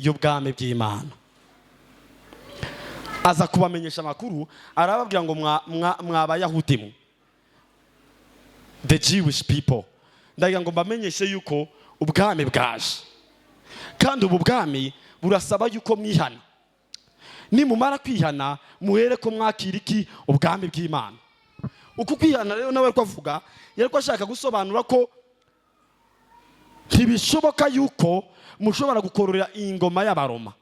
y'ubwami bw'Imana. Aza kubamenyesha amakuru, arababwira ngo mwa Bayahudi mwe, the Jewish people, ndagira ngo mbamenyeshe yuko ubwami bwaje, kandi ubu bwami burasaba yuko mwihana. Nimumara kwihana, muhere ko mwakira iki? Ubwami bw'Imana. Uku kwihana rero nawe ko avuga, yari ko ashaka gusobanura ko ntibishoboka yuko mushobora gukorera ingoma y'Abaroma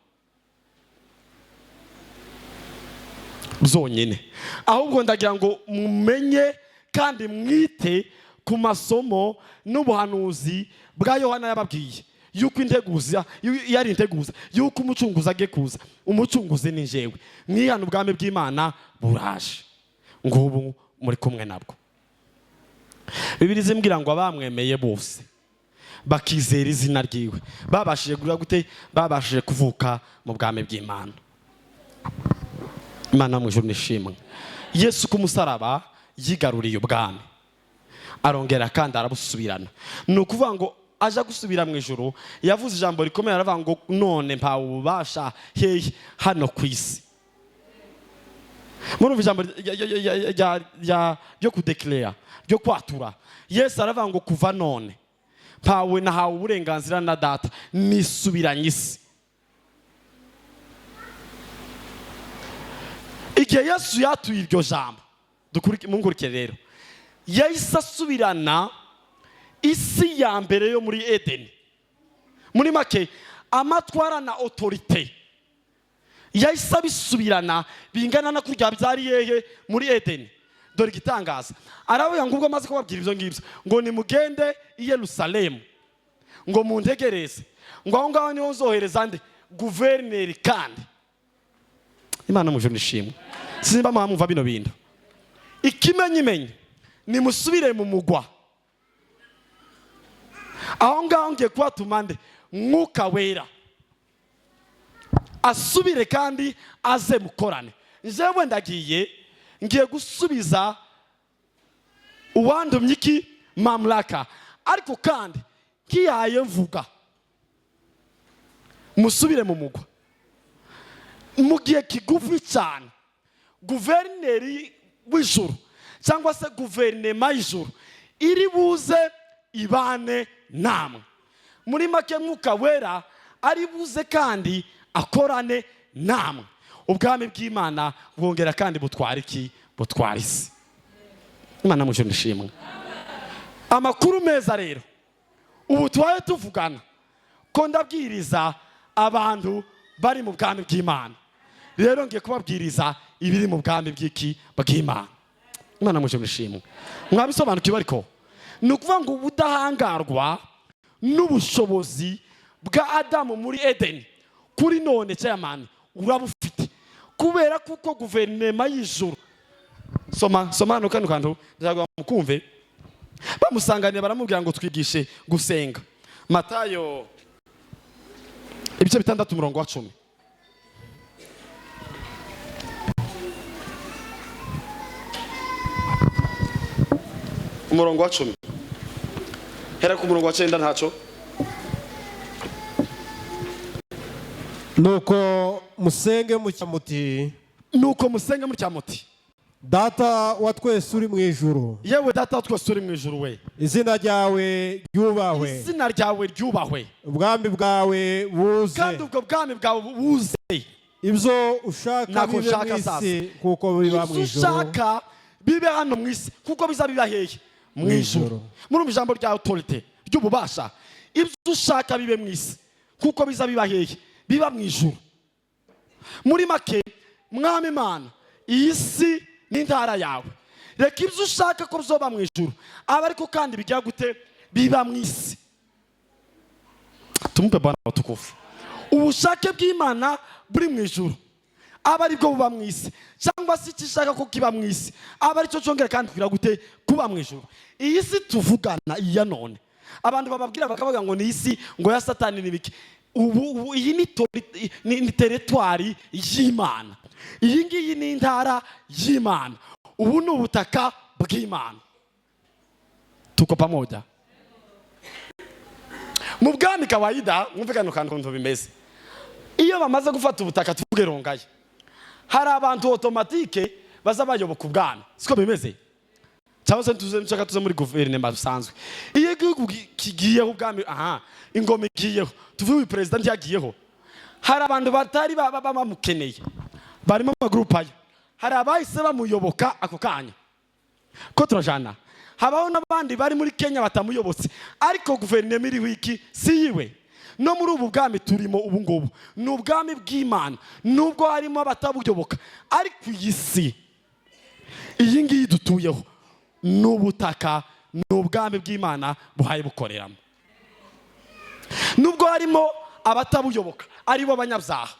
byonyine, ahubwo ndagira ngo mumenye kandi mwite ku masomo n'ubuhanuzi bwa Yohana yababwiye yuko integuza yari integuza yuko umucunguzi agiye kuza. Umucunguzi ni njyewe. Mwihana, ubwami bw'Imana buraje, ngubu muri kumwe nabwo. Bibiliya zimbwira ngo abamwemeye bose bakizera izina ryiwe babashije kugira gute? Babashije kuvuka mu bwami bw'Imana. Imana mu ijuru nishimwe. Yesu ku musaraba yigaruriye ubwami, arongera kandi arabusubirana. Ni ukuvuga ngo aja gusubira mu ijuru, yavuze ijambo rikomeye, aravuga ngo none mpawe ububasha hehe? Hano ku isi. Murumva ijambo ryo kudekireya, ryo kwatura. Yesu aravuga ngo kuva none mpawe, nahawe uburenganzira na Data, nisubiranye isi. Igihe Yesu yatuye iryo jambo, munkurikire rero, yahise asubirana isi ya mbere yo muri Edeni. Muri make, amatwara na autorité yahise abisubirana bingana na kurya byari yehe? Muri Edeni. Dore igitangaza, aravuga ngo ubwo amaze kubabwira ibyo ngibyo, ngo nimugende i Yerusalemu, ngo muntegereze, ngo aho ngaho niho nzohereza nde? Guverineri. Kandi Imana mu ijuru nishimwe. Simba mwamwumva bino bintu. Ikimenyimenyi, nimusubire mu mugwa, aho ngaho ngiye kubatuma nde? Mwuka Wera, asubire kandi aze mukorane. Njyewe ndagiye, ngiye gusubiza uwandumye iki? Mamlaka. Ariko kandi nkiyaye mvuga, musubire mu mugwa. Mu gihe kigufi cyane, guverineri w'ijuru cyangwa se guverinema y'ijuru iri buze ibane namwe. Muri make, Mwuka Wera ari buze kandi akorane namwe. Ubwami bw'Imana bwongera kandi butwara iki? Butwara isi. Imana mu ijuru nishimwe. Amakuru meza rero, ubu tubaye tuvugana ko ndabwiriza abantu bari mu bwami bw'Imana. Rero ngiye kubabwiriza ibiri mu bwami bw'iki? Bw'Imana. Imana mu ijuru nishimwe. Mwabisobanukiwe? Ariko ni ukuvuga ngo ubudahangarwa n'ubushobozi bwa Adamu muri Edeni, kuri none chairman urabufite, kubera kuko guverinema y'ijuru. Soma, soma hano kano kantu, ndagira mukumve. Bamusanganiye baramubwira ngo twigishe gusenga. Matayo ibice 6, umurongo wa 10. Umurongo wa 10, hera ku murongo wa 9, ntaco. Nuko musenge mutya muti: Nuko musenge mutya muti: Data wa twese uri mu ijuru, Yewe Data wa twese uri mu ijuru we, izina ryawe ryubahwe, izina ryawe ryubahwe, ubwami bwawe buze, kandi ubwo bwami bwawe buze, ibyo ushaka Nako bibe nshaka mu sasa. isi kuko biba mu Ibyo ijuru. ushaka bibe hano mu isi kuko biza biba hehe? Mu ijuru. Ijuru. Muri ijambo rya autorité, ry'ububasha, ibyo ushaka bibe mu isi kuko biza biba hehe? Biba mu ijuru. Muri make, Mwami Imana, iyi si n'intara yawe, reka ibyo ushaka ko bizoba mu ijuru aba ariko kandi bijya gute? Biba mu isi. Tumupe Bwana watukufu. Ubushake bw'Imana buri mu ijuru aba aribwo buba mu isi, cyangwa se icyo ishaka ko kiba mu isi aba aricyo cyongera kandi kugira gute? Kuba mu ijuru. Iyi si tuvugana iya none, abantu bababwira bakavuga ngo ni isi ngo ya Satani n'ibiki. Ubu iyi ni territoire y'Imana. Iyi ngiyi ni intara y'Imana. Ubu ni ubutaka bw'Imana. Tuko pamoja? Mu bwami kawaida, mwumve kano kantu ukuntu bimeze. Iyo bamaze gufata ubutaka, tuvuge Rongayi, hari abantu automatique baza bayoboka ubwami, siko bimeze? Cyangwa se tuze nshaka tuze muri guverinoma bisanzwe, iyo igihugu kigiyeho ubwami, aha ingoma igiyeho, tuvuge uyu perezida ntiyagiyeho, hari abantu batari bamukeneye barimo amagurupe aya. Hari abahise bamuyoboka ako kanya ko turajana, habaho n'abandi bari muri Kenya batamuyobotse, ariko guverinoma iriho iki? Si yiwe. No muri ubu bwami turimo ubu ngubu ni ubwami bw'Imana, nubwo harimo abatabuyoboka, ariko iyi si, iyi ngiyi dutuyeho, ni ubutaka, ni ubwami bw'Imana buhaye bukoreramo, nubwo harimo abatabuyoboka aribo banyabyaha,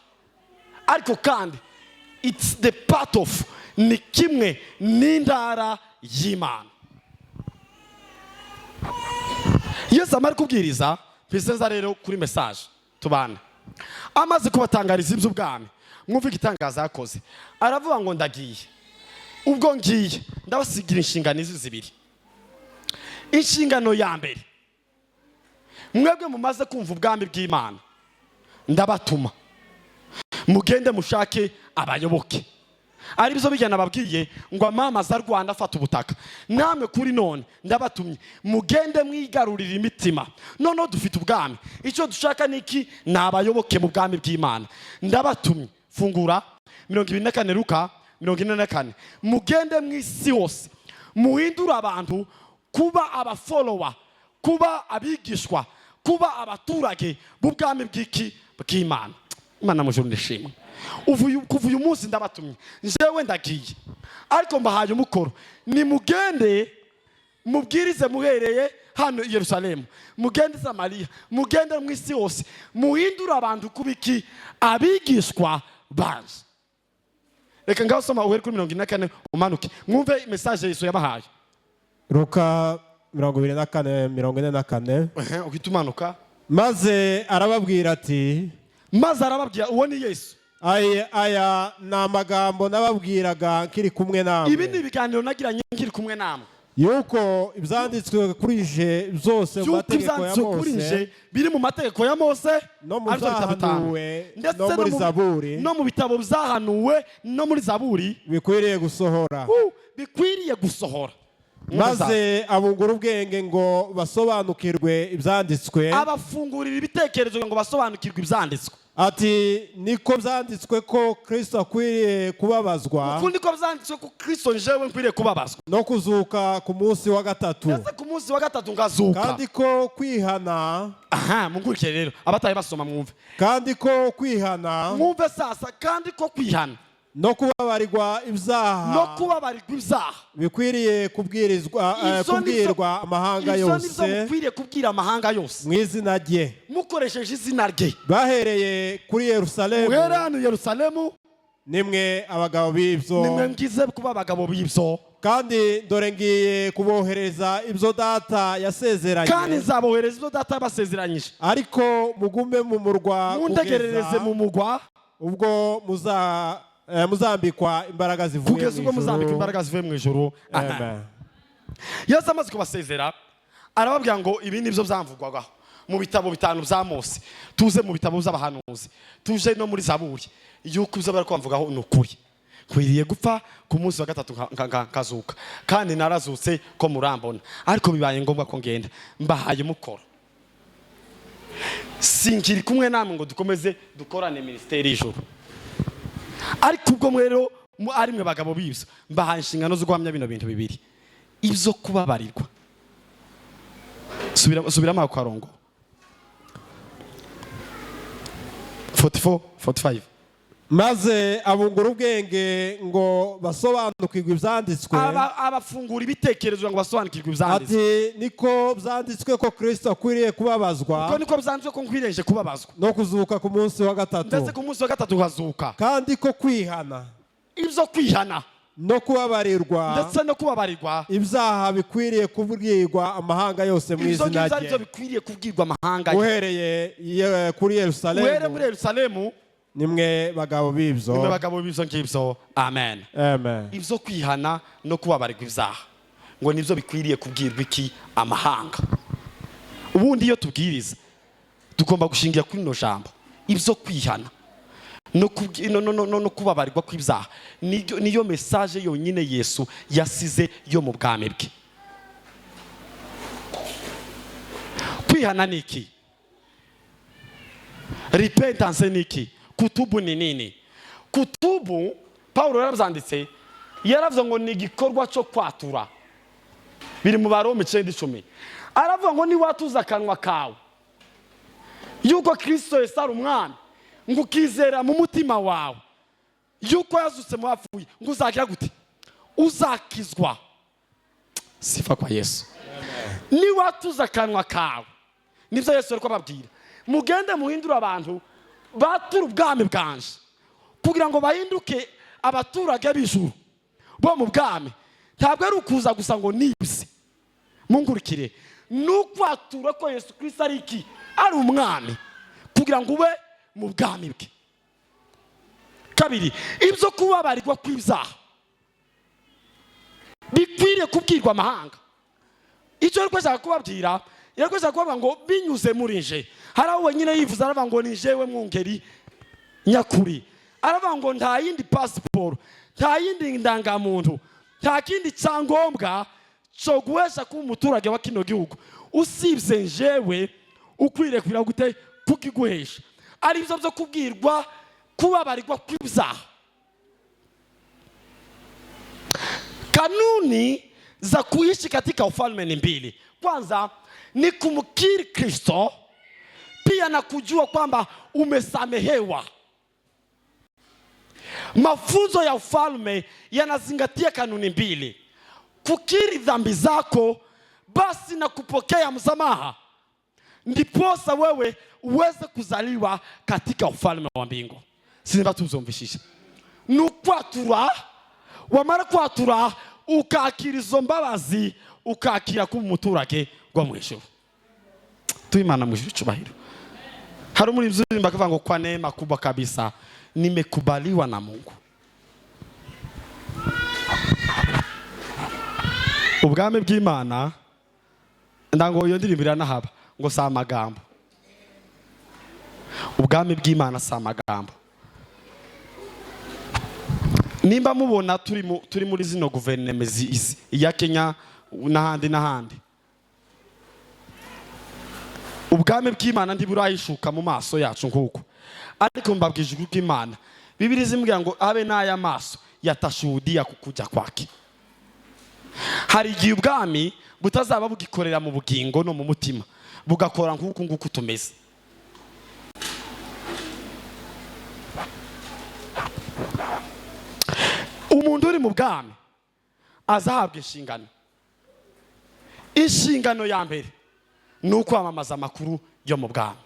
ariko kandi it's the part of, ni kimwe n'indara y'Imana. Yesu amara kubwiriza, mpise rero kuri message tubana. Amaze kubatangariza iby'ubwami, mwumve igitangaza yakoze. Aravuga ngo: "Ndagiye, ubwo ngiye ndabasigira inshingano izi zibiri. Inshingano ya mbere, mwebwe mumaze kumva ubwami bw'Imana, ndabatuma mugende mushake abayoboke." Ari byo bijyana babwiye ngo amamaza Rwanda afata ubutaka. Namwe kuri none ndabatumye mugende mwigarurire imitima. Noneho dufite ubwami, icyo dushaka ni iki? Ni abayoboke mu bwami bw'Imana. Ndabatumye. Fungura 24, Luka 44. Mugende mu isi hose, muhindure abantu kuba abafolowa, kuba abigishwa, kuba abaturage b'ubwami bw'iki? Bw'Imana. Imana mu ijuru nishimwe. Kuva uyu munsi ndabatumye, njyewe ndagiye, ariko mbahaye umukoro: nimugende mubwirize muhereye hano i Yerusalemu, mugende Samariya, mugende mu isi hose, muhindure abantu kuba iki? Abigishwa baje. Reka ngaho soma uhere kuri 44 umanuke, mwumve message Yesu yabahaye. Luka 24, 44. Ehe, uhita umanuka. Maze arababwira ati: Maze arababwira, uwo ni Yesu. Aya ni amagambo nababwiraga nkiri kumwe Ibi namwe, ni ibiganiro nagiranye nkiri kumwe namwe, yuko ibyanditswe kuri je byose mu yuko mategeko ya ibyanditswe kuri Mose nje biri mu mategeko ya Mose, no mu aribyo bitabo bitanu, byahanuwe ndetse no muri Zaburi, no mu bitabo byahanuwe no muri Zaburi, bikwiriye gusohora. Bikwiriye gusohora. Maze abungura ubwenge ngo basobanukirwe ibyanditswe. Abafungurira ibitekerezo ngo basobanukirwe ibyanditswe. Ati: "Niko byanditswe ko Kristo akwiriye kubabazwa Uku niko byanditswe ko Kristo njewe nkwiriye kubabazwa no kuzuka ku munsi wa gatatu, ndetse ku munsi wa gatatu ngazuka, kandi ko kwihana Aha mungurikire rero, abataye basoma mwumve. kandi ko kwihana Mwumve sasa: kandi ko kwihana no kubabarirwa ibyaha no kubabarirwa ibyaha bikwiriye kubwirizwa kubwirwa amahanga Ibyo nibyo yose mukwiriye kubwira amahanga yose mu izina rye, mukoresheje izina rye, bahereye kuri Yerusalemu. Muhere hano i Yerusalemu. Nimwe abagabo b'ibyo. Nimwe ngize kuba abagabo b'ibyo. Kandi dore ngiye kubohereza ibyo Data yasezeranye, Kandi nzabohereza ibyo Data yabasezeranyije, ariko mugume mu murwa muntegerereze kugeza mu mugwa ubwo muzambikwa imbaraga zivuye kugeza mu ubwo muzambika ijuru. imbaraga zivuye mu ijuru. Aha. Amen. Yesu amaze kubasezera, arababwira ngo: "Ibi nibyo byamvugwagaho mu bitabo bitanu bya Mose, tuze mu bitabo by'abahanuzi, tuje no muri Zaburi, yuko ibyo bari kwamvugaho ni ukuri. Nkwiriye gupfa, ku munsi wa gatatu nkazuka, kandi narazutse ko murambona, ariko bibaye ngombwa ko ngenda. Mbahaye umukoro. Sinkiri kumwe namwe ngo dukomeze dukorane minisiteri y'ijuru, ariko ubwo rero ari mwe bagabo b'ibyo, mbahaye inshingano zo guhamya bino bintu bibiri: ibyo kubabarirwa." Subiramo ako karongo, 44, 45. Maze abungura ubwenge ngo basobanukirwe ibyanditswe. Abafungura ibitekerezo ngo basobanukirwe ibyanditswe. Ati: "Niko byanditswe ko Kristo akwiriye kubabazwa Kuko niko byanditswe ko nkwirenje kubabazwa no kuzuka ku munsi wa gatatu, ndetse ku munsi wa gatatu nkazuka, kandi ko kwihana ibyo kwihana no kubabarirwa ndetse no kubabarirwa ibyaha bikwiriye kubwirwa amahanga yose mu ibyo izina ngibyo ari rye, byo bikwiriye kubwirwa amahanga, uhereye kuri uhere Yerusalemu. muri Yerusalemu. Nimwe bagabo b'ibyo." Nimwe bagabo b'ibyo ngibyo. Amen. Amen. Ibyo kwihana no kubabarirwa ibyaha ngo nibyo bikwiriye kubwirwa iki? Amahanga. Ubundi iyo tubwiriza tugomba gushingira kuri rino jambo, ibyo kwihana. No kubabarirwa kw'ibyaha niyo message yonyine Yesu yasize yo mu bwami bwe. Kwihana ni iki? Repentance ni iki? Kutubu ni nini? Kutubu, Paulo yarabyanditse, yaravuze ngo ni igikorwa cyo kwatura. Biri mu Baroma 9:10. Aravuga ngo niwatuza akanwa kawe yuko Kristo Yesu ari umwami, ngo ukizera mu mutima wawe yuko yazutse mu bapfuye, ngo uzagira gute? Uzakizwa. Sifa kwa Yesu. Niwatuza akanwa kawe, nibyo Yesu ari kubabwira, mugende muhindure abantu batura ubwami bwanje, kugira ngo bahinduke abaturage b'ijuru bo mu bwami. Ntabwo ari ukuza gusa ngo nibye, mungurikire, ni ukwatura ko Yesu Kristo ari iki? Ari umwami, kugira ngo ube mu bwami bwe. Kabiri, ibyo kubabarirwa kw'ibyaha bikwiriye kubwirwa amahanga. Icyo ari kwashaka kubabwira, yari kwashaka kubabwira ngo binyuze muri nje. Hari aho wenyine yivuze, aravuga ngo ni jewe mwungeri nyakuri. Aravuga ngo nta yindi pasiporo, nta yindi ndangamuntu, nta kindi cyangombwa cyo guhesha kuba umuturage wa kino gihugu usibye njewe ukwiriye kugira gute? Kukiguhesha. Ari byo byo kubwirwa kubabarirwa kw'ibyaha. Kanuni za kuishi katika ufalme ni mbili. Kwanza ni kumkiri Kristo, pia na kujua kwamba umesamehewa. Mafunzo ya ufalme yanazingatia kanuni mbili: kukiri dhambi zako basi na kupokea msamaha, ndiposa wewe uweze kuzaliwa katika ufalme wa mbingu. Sinba tuzumvishisha. Nukwatura, wamara kwatura ukakira izo mbabazi, ukakira kuba umuturage wa mu ijuru. Tuimana mu ijuru cyubahiro. Hari muri mzuri bakavuga ngo kwa neema kubwa kabisa nimekubaliwa na Mungu. Ubwami bw'Imana ndango iyo ndirimbo iranahaba ngo si amagambo. Ubwami bw'Imana si amagambo. Nimba mubona turi muri zino guverinoma izi iya Kenya n'ahandi n'ahandi, ubwami bw'Imana ntiburahishuka mu maso yacu nk'uko. Ariko mbabwije ukuri kw'Imana, Bibiliya izimbwira ngo abe n'aya maso yatashuhudia kukuja kwake. Hari igihe ubwami butazaba bugikorera mu bugingo no mu mutima, bugakora nk'uku nguku tumeze. Umuntu uri mu bwami azahabwa inshingano. Inshingano ya mbere ni ukwamamaza amakuru yo mu bwami.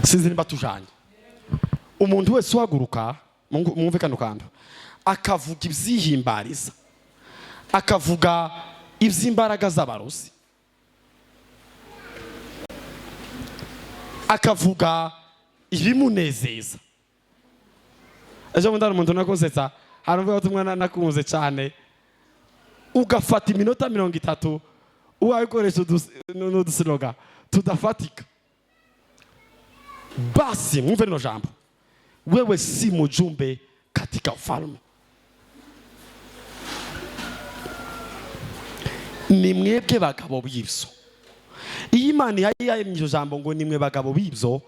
Sinzi nimba tujanye. Umuntu wese uhaguruka, mwumve kano kantu, akavuga ibyihimbariza, akavuga iby'imbaraga z'abarozi, akavuga ibimunezeza. Ejo bundi hari umuntu nakunsetsa, hari umuvugabutumwa nakunze cyane, ugafata iminota 30 uwayikoresha n'udusiloga tudafatika. Basi mwumve rino jambo, wewe si mjumbe katika ufalme. Ni mwebwe bagabo b'ibyo. Iyo Imana ihaye iryo jambo ngo ni mwe bagabo b'ibyo,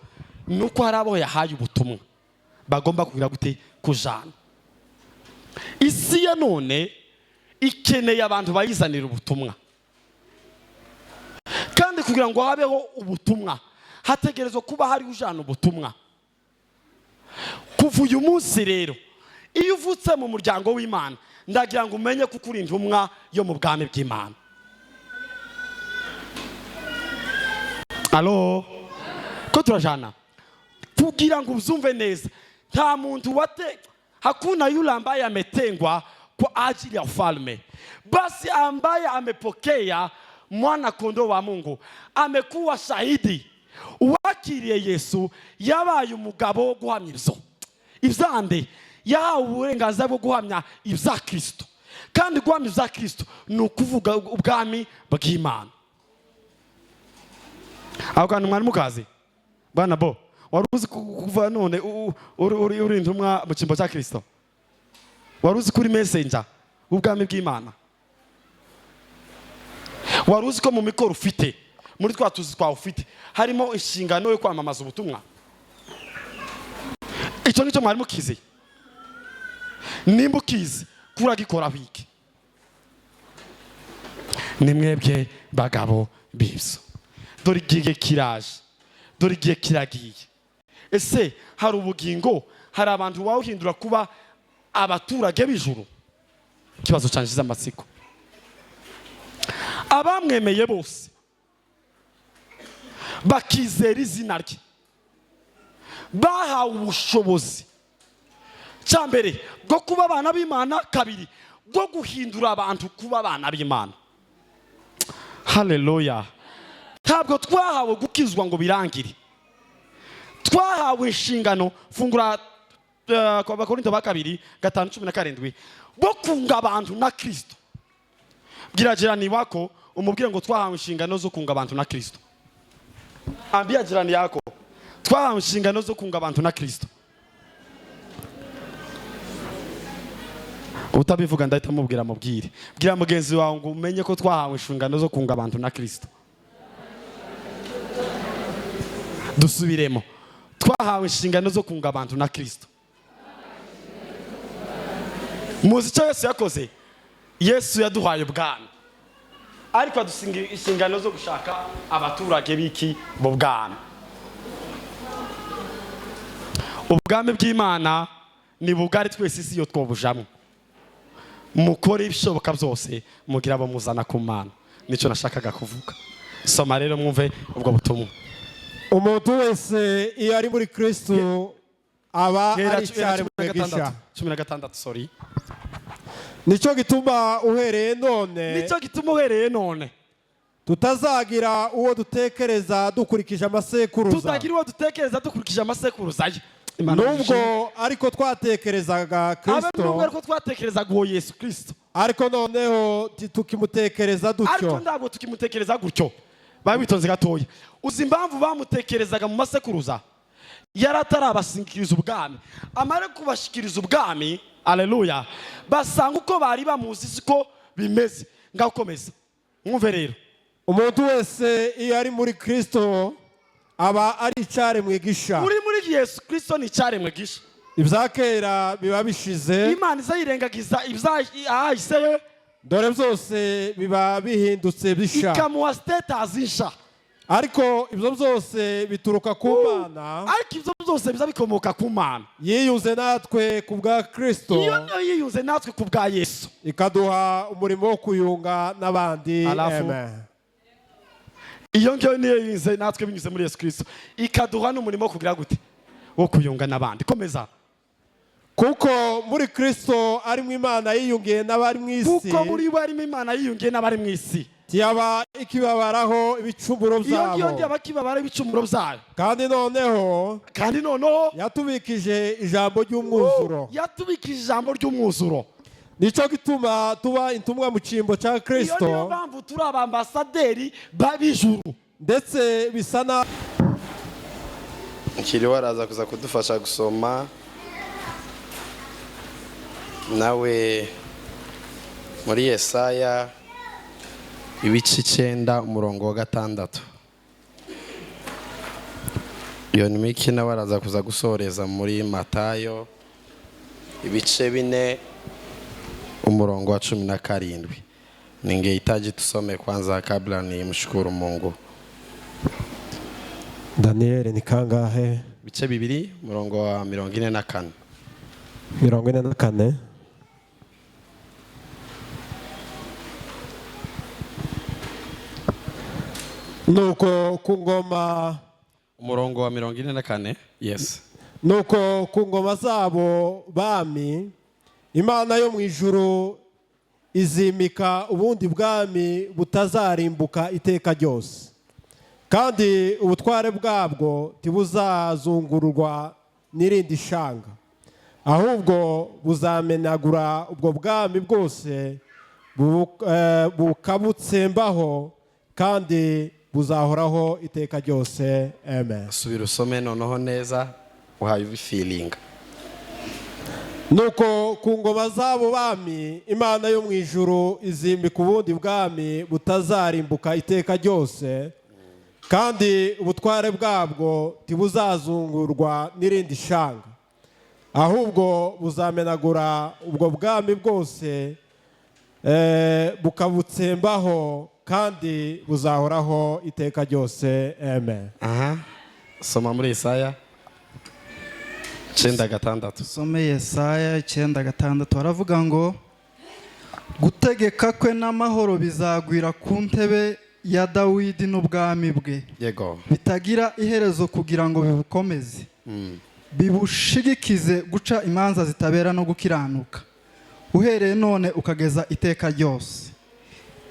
nuko hari abo yahaye ubutumwa bagomba kugira gute? Kujana. Isi ya none ikeneye abantu bayizanira ubutumwa, kandi kugira ngo habeho ubutumwa hategerezwa kuba hari ujana ubutumwa. Kuva uyu munsi rero, iyo uvutse mu muryango w'Imana, ndagira ngo umenye ko uri intumwa yo mu bwami bw'Imana. Alo, ko turajana? Kugira ngo uzumve neza, nta muntu wate, hakuna yule ambaye ametengwa kwa ajili ya ufalme, basi ambaye amepokea mwana kondoo wa Mungu amekuwa shahidi. Uwakiriye Yesu yabaye umugabo wo guhamya ibyo ibyande, yahawe uburenganzira bwo guhamya ibya Kristo. Kandi guhamya ibya Kristo ni ukuvuga ubwami bw'Imana. Aho kantu mwari mukazi bwana bo Wari uzi ko kuva none uri intumwa mu cyimbo cya Kirisito? Wari uzi ko uri messenger w'ubwami bw'Imana? Wari uzi ko mu mikoro ufite, muri twa tuzi twawe ufite, harimo inshingano yo kwamamaza ubutumwa? Icyo ngicyo mwari mukizi? Nimba ukizi, kuragikora wiki. Ni mwebwe bagabo b'ibyo. Dore igihe kiraje, dore igihe kiragiye. Ese hari ubugingo, hari abantu wawuhindura kuba abaturage b'ijuru? Ikibazo cyanjiza amatsiko. Abamwemeye bose bakizera izina rye bahawe ubushobozi, cya mbere, bwo kuba abana b'Imana, kabiri, bwo guhindura abantu kuba abana b'Imana. Haleluya! Ntabwo twahawe gukizwa ngo birangire, twahawe inshingano. Fungura Abakorinto ba kabiri 5:17, bwo kunga abantu na Kirisito. Bwira jirani wako, umubwire ngo twahawe inshingano zo kunga abantu na Kirisito. Ambia jirani yako, twahawe inshingano zo kunga abantu na Kirisito. Utabivuga ndahita mubwira. Mubwire, bwira mugenzi wawe ngo umenye ko twahawe inshingano zo kunga abantu na Kirisito. Dusubiremo: twahawe inshingano zo kunga abantu na Kirisito. Muzi icyo Yesu yakoze? Yesu yaduhaye ubwami, ariko adusinga inshingano zo gushaka abaturage b'iki? Mu bwami. Ubwami bw'Imana ni bugari, twese isi iyo twobujamo. Mukore ibishoboka byose mugira abo muzana ku Mana. Nicyo nashakaga kuvuga. Soma rero mwumve ubwo butumwa. Umuntu wese iyo ari muri Kristo aba Hera ari hera icyaremwe 16, gisha. 16, sorry. Nicyo gituma uhereye none Nicyo gituma uhereye none tutazagira uwo dutekereza dukurikije amasekuruza. Tutagira uwo dutekereza dukurikije amasekuruza ye. Imana Nubwo ishimwe. ariko twatekerezaga Abe nubwo Kristo, ariko twatekerezaga uwo Yesu Kirisito, ariko noneho tukimutekereza ariko dutyo. ntabwo tukimutekereza gutyo. Babe witonze gatoya. Uzi impamvu bamutekerezaga mu masekuruza? Yari atarabashikiriza ubwami. Amare kubashikiriza ubwami, aleluya, basanga uko bari bamuzi siko bimeze. Ngakomeza mwumve rero. Umuntu wese iyo ari muri Kristo aba ari icyaremwe gisha. Uri muri Yesu Kirisito ni icyaremwe gisha. Ibya kera biba bishize, Imana iza yirengagiza ahahise, dore byose biba bihindutse bisha. Ikamuha status nsha. Ariko ibyo byose bituruka ku Mana Ariko ibyo byose biza bikomoka ku Mana yiyunze natwe ku bwa Kristo, iyo niyo yiyunze natwe ku bwa Yesu, ikaduha umurimo wo kuyunga n'abandi. Alafu, Amen. iyo ngiyo niyo yiyunze natwe binyuze muri Yesu Kirisito, ikaduha n'umurimo wo kugira gute? Wo kuyunga n'abandi. Komeza. Kuko muri Kristo arimo Imana yiyungiye n'abari mu isi, Kuko muri we harimo Imana yiyungiye n'abari mu isi, ntiyaba ikibabaraho ibicumuro iyo ngiyo byabo. ndiba bakibabara ibicumuro byayo. Kandi noneho Kandi noneho yatubikije ijambo ry'umwuzuro. Yatubikije ijambo ry'umwuzuro. Nicyo gituma tuba intumwa mu cyimbo cya Iyo Kristo, niyo mpamvu turi abambasaderi b'ijuru. ndetse bisa na Nkiriho araza kuza kudufasha gusoma nawe muri Yesaya ibice 9, umurongo wa 6. Yonimiki nawe araza kuza gusoreza muri Matayo ibice 4, umurongo wa 17. Ningehitaji tusome kwanza kabla ni mshukuru Mungu. Daniyeli ni kangahe? Ibice 2, umurongo wa 44. 44. Nuko ku ngoma Umurongo wa 44, yes. Nuko ku ngoma zabo bami, Imana yo mu ijuru izimika ubundi bwami butazarimbuka iteka ryose, kandi ubutware bwabwo ntibuzazungurwa n'irindi shanga, ahubwo buzamenagura ubwo bwami bwose bukabutsembaho kandi Buzahoraho iteka ryose. Amen. Subira usome noneho neza, uhaye ubifilinga. Nuko ku ngoma z'abo bami, Imana yo mu ijuru izimbika ubundi bwami butazarimbuka iteka ryose, kandi ubutware bwabwo ntibuzazungurwa n'irindi shanga, ahubwo buzamenagura ubwo bwami bwose bukabutsembaho, kandi buzahoraho iteka ryose. Amen. Aha, soma muri Isaya 9:6. Dusome Yesaya 9:6. Baravuga ngo: "Gutegeka kwe n'amahoro bizagwira ku ntebe ya Dawidi n'ubwami bwe bitagira iherezo, kugira ngo bibukomeze, bibushigikize guca imanza zitabera no gukiranuka, uhereye none ukageza iteka ryose.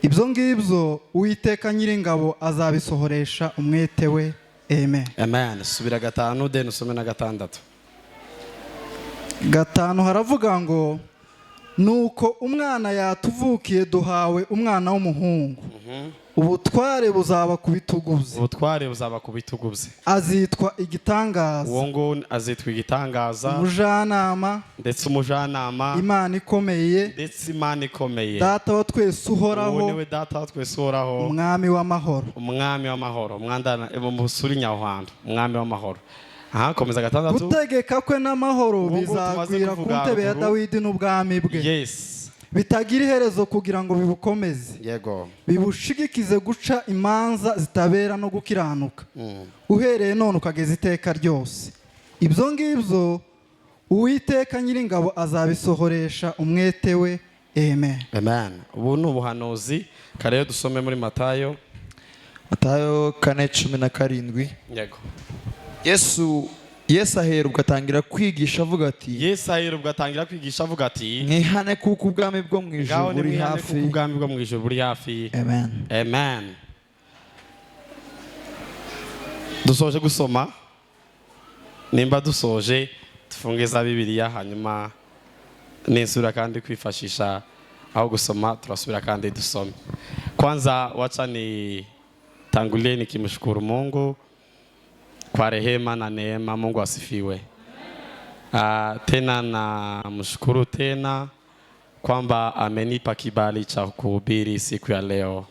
Ibyo ngibyo Uwiteka Nyiringabo azabisohoresha umwete we." Amen. Amen. Subira 5, then usome na 6. 5 haravuga ngo: "Nuko umwana yatuvukiye, duhawe umwana w'umuhungu, ubutware buzaba ku bitugu bye." Ubutware buzaba ku bitugu bye. "Azitwa Igitangaza." Uwo nguwo azitwa Igitangaza. "Umujyanama." Ndetse Umujyanama. "Imana ikomeye." Ndetse Imana ikomeye. "Data wa twese Uwo uhoraho." niwe Data wa twese uhoraho. "Umwami w'amahoro." Umwami w'amahoro. Mwandana musuri nyahantu, Umwami w'amahoro. Aha, komeza 6. "Gutegeka kwe n'amahoro Ubu ngubu tumaze bizagwira ku kuvuga ntebe ya haruguru. Dawidi n'ubwami bwe bitagira iherezo, kugira ngo bibukomeze, bibushigikize guca imanza zitabera no gukiranuka, uhereye none ukageza iteka ryose. Ibyo ngibyo Uwiteka Nyiringabo azabisohoresha umwete we." Amen. Amen. Ubu ni ubuhanuzi. Kare dusome muri Matayo. Matayo 4:17. Yego. Yesu aherwa atangira kwigisha avuga ati: Yesu aheruka atangira kwigisha avuga ati: "Mwihane, kuko ubwami bwo mu ijuru "Ngaho buri nimwihane, hafi." kuko ubwami bwo mu ijuru buri hafi. Amen. Amen. Dusoje gusoma? Nimba dusoje, tufunge za Bibiliya, hanyuma ninsubira kandi kwifashisha aho gusoma, turasubira kandi dusome. Kwanza wacha nitangulie nikimshukuru Mungu kwa rehema na neema. Mungu asifiwe. Tena namshukuru tena kwamba amenipa kibali cha kuhubiri siku ya leo,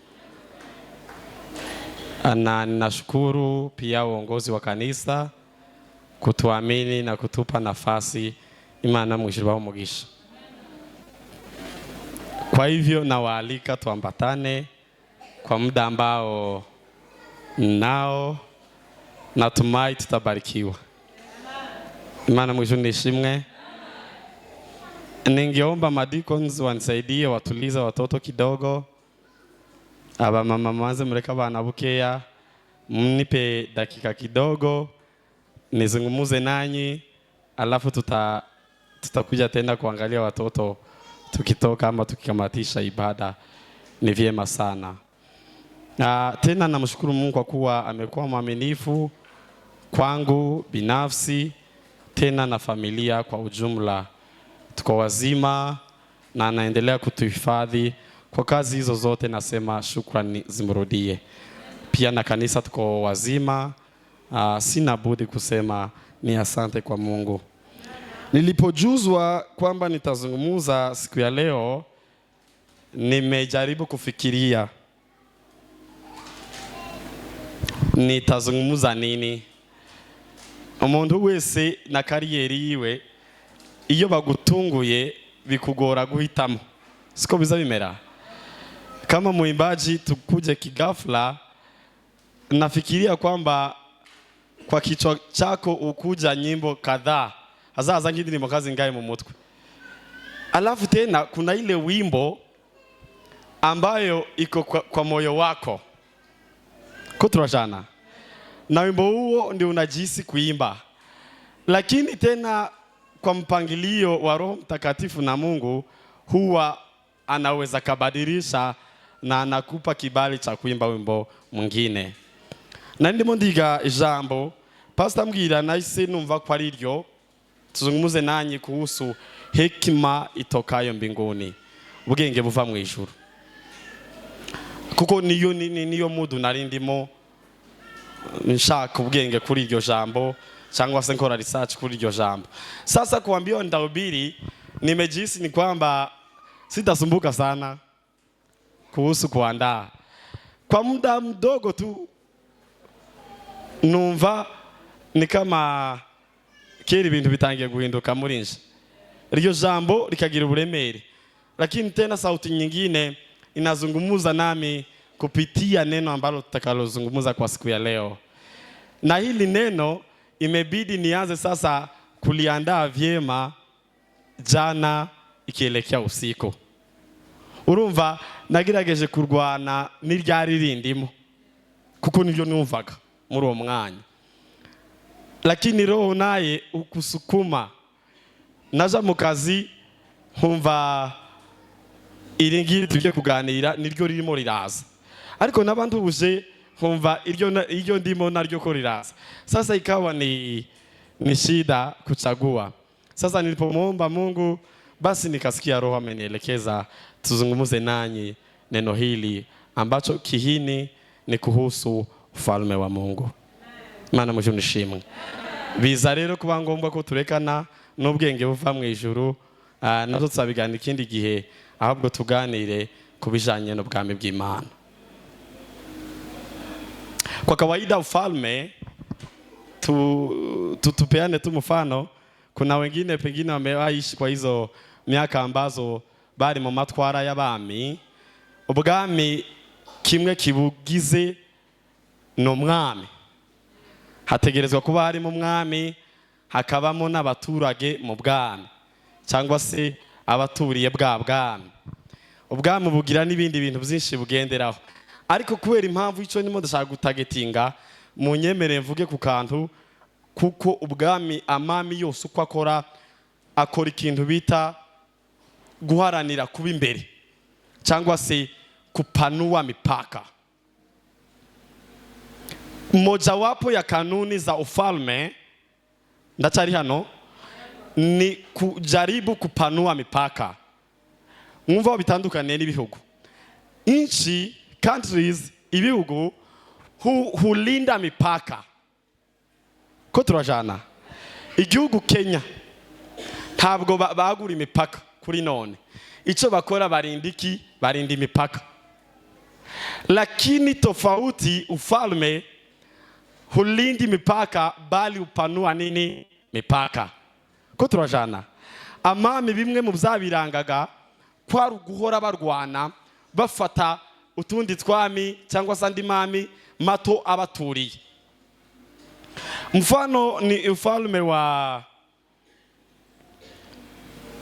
na ninashukuru pia uongozi wa kanisa kutuamini na kutupa nafasi. Imana mwishyurwaho umugisha. Kwa hivyo nawaalika tuambatane kwa muda ambao nao, natumai tutabarikiwa. Imana mwisho nishimwe. Ningeomba madikons wanisaidie watulize watoto kidogo. Aba mama mwanze mureka abana bukeya, mnipe dakika kidogo nizungumuze nanyi, alafu tutakuja tena kuangalia watoto tukitoka ama tukikamatisha ibada. Ni vyema sana. Tena namshukuru Mungu kwa kuwa amekuwa mwaminifu kwangu binafsi tena na familia kwa ujumla. Tuko wazima na anaendelea kutuhifadhi. Kwa kazi hizo zote nasema shukrani zimrudie. Pia na kanisa tuko wazima. Sina budi kusema ni asante kwa Mungu. Nilipojuzwa kwamba nitazungumza siku ya leo, nimejaribu kufikiria nitazungumza nini. Umuntu wese na kariyeri yiwe, iyo bagutunguye bikugora guhitamo, siko biza bimera? Kama mwimbaji tukuje kigafla, nafikiria kwamba kwa kichwa chako ukuja nyimbo kadhaa, hazaza nk'indirimbo kazingaye mu mutwe. Alafu tena kuna ile wimbo ambayo iko kwa moyo wako kuturashana na wimbo huo ndio unajihisi kuimba, lakini tena kwa mpangilio wa Roho Mtakatifu na Mungu huwa anaweza kabadilisha na anakupa kibali cha kuimba wimbo mwingine. Na ndimo ndiga ijambo, pastor ambwira, nahise numva ko ari ryo tuzungumuze nanyi kuhusu hekima itokayo mbinguni, ubwenge buva mu ijuru, kuko niyo mudu nari ndimo. Nshaka ubwenge kuri iryo jambo cyangwa se nkora research kuri iryo jambo. Sasa kuambiwa nitahubiri, nimejihisi ni kwamba sitasumbuka sana kuhusu kuandaa. Kwa muda mdogo tu numva ni kama kera ibintu bitangiye guhinduka muri nje, iryo jambo likagira uburemere, lakini tena sauti nyingine inazungumuza nami kupitia neno ambalo tutakalozungumza kwa siku ya leo. Na hili neno imebidi nianze sasa kuliandaa vyema jana ikielekea usiku. Urumva nagerageje kurwana n'iryari rindimo kuko niryo numvaga muri uwo mwanya, lakini Roho naye ukusukuma. Naja mu kazi nkumva iri ngiri tugiye kuganira niryo ririmo riraza, ariko naba ntuje nkumva iryo ndimo naryo ko riraza. Sasa ikawa ni shida kuchagua. Sasa nilipomuomba Mungu, basi nikasikia Roho amenielekeza tuzungumuze nanyi neno hili ambacho kihini ni kuhusu ufalme wa Mungu. Imana mujye nishimwe. Biza rero kuba ngombwa ko turekana n'ubwenge buva mu ijuru, nazo tuzabiganira ikindi gihe, ahubwo tuganire ku bijanye n'ubwami bw'Imana. Kwa kawaida ufalme tupeane tu mfano. Kuna wengine pengine wameishi kwa hizo miaka ambazo bari mu matwara y'abami. Ubwami kimwe kibugize ni umwami. Hategerezwa kuba harimo umwami, hakabamo n'abaturage mu bwami cyangwa se abaturiye bwa bwami. Ubwami bugira n'ibindi bintu byinshi bugenderaho, ariko kubera impamvu icyo ndimo ndashaka gutagetinga, munyemere mvuge ku kantu, kuko ubwami amami yose uko akora, akora ikintu bita guharanira kuba imbere cyangwa se kupanua mipaka. Mojawapo ya kanuni za ufalme, ndacyari hano, ni kujaribu kupanua mipaka. Mwumva bitandukaniye n'ibihugu. Nchi, countries, ibihugu hulinda mipaka. Ko turajana. Igihugu Kenya ntabwo bagura imipaka kuri none. Icyo bakora barinda iki? Barinda imipaka. Lakini tofauti, ufalme hulindi mipaka bali upanua nini? Mipaka. Ko turajana. Amami bimwe mu byabirangaga kwari uguhora barwana bafata utundi twami cyangwa se andi mami mato abaturiye. Mfano ni ufalme wa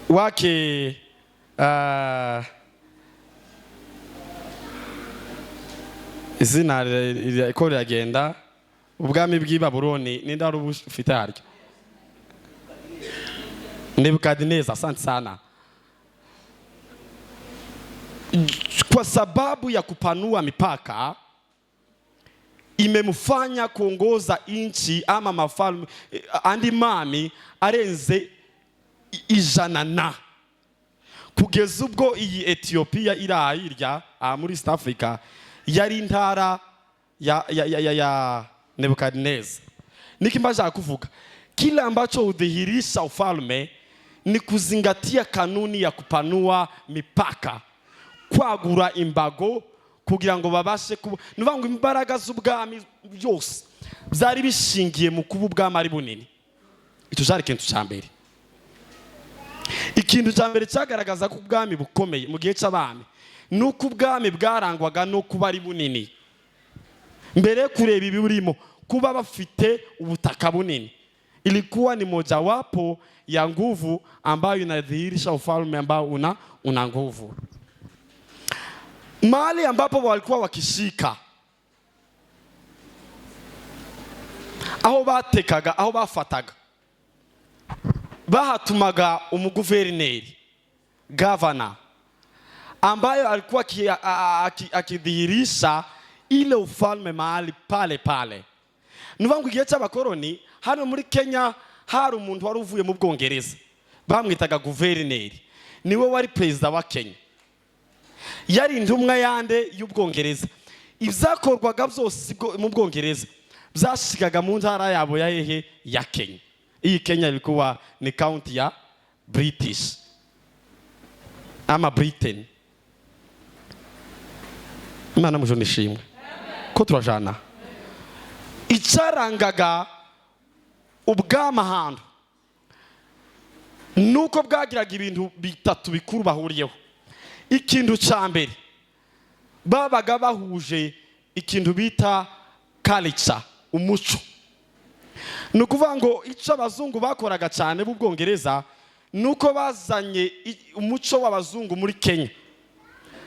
wake izina ko riragenda, ubwami bw'i Babuloni, ninde wari ubufite haryo? Nebukadineza. Asante sana. Kwa sababu ya kupanua mipaka imemfanya kuongoza nchi ama mafalme andi mami arenze 100 na kugeza ubwo iyi Ethiopia iri hirya muri East Africa yari intara ya Nebukadneza. Niki mbaje kuvuga, kila ambacho hudhihirisha ufalme ni kuzingatia kanuni ya kupanua mipaka, kwagura imbago kugira ngo babashe kuba. Nuvuga ngo imbaraga z'ubwami byose byari bishingiye mu kuba ubwami ari bunini. Icyo cyari ikintu cya mbere. Ikintu cya mbere cyagaragaza ko ubwami bukomeye mu gihe cy'abami ni uko ubwami bwarangwaga no kuba ari bunini. Mbere yo kureba ibiburimo, kuba bafite ubutaka bunini ilikuwa ni mojawapo ya nguvu ambayo inadhihirisha ufalme ambao una nguvu. Mahali ambapo walikuwa wakishika, aho batekaga, aho bafataga, bahatumaga umuguverineri, governor, ambayo alikuwa akidhihirisha ile ufalme mahali pale pale. Nuvuga ngo igihe cy'abakoroni hano muri Kenya hari umuntu wari uvuye mu Bwongereza bamwitaga guverineri, niwe wari perezida wa Kenya, yari intumwa yande y'Ubwongereza. Ibyakorwaga byose mu Bwongereza Byashigaga mu ntara yabo ya hehe? Ya Kenya. Iyi Kenya ilikuwa ni county ya British ama Britain. Imana mujo nishimwe ko turajana. Icyarangaga ubwami ahantu nuko bwagiraga ibintu bitatu bikuru bahuriyeho. Ikintu cya mbere, babaga bahuje ikintu bita culture, umuco. Ni ukuvuga ngo icyo abazungu bakoraga cyane b'Ubwongereza ni uko bazanye umuco w'abazungu muri Kenya,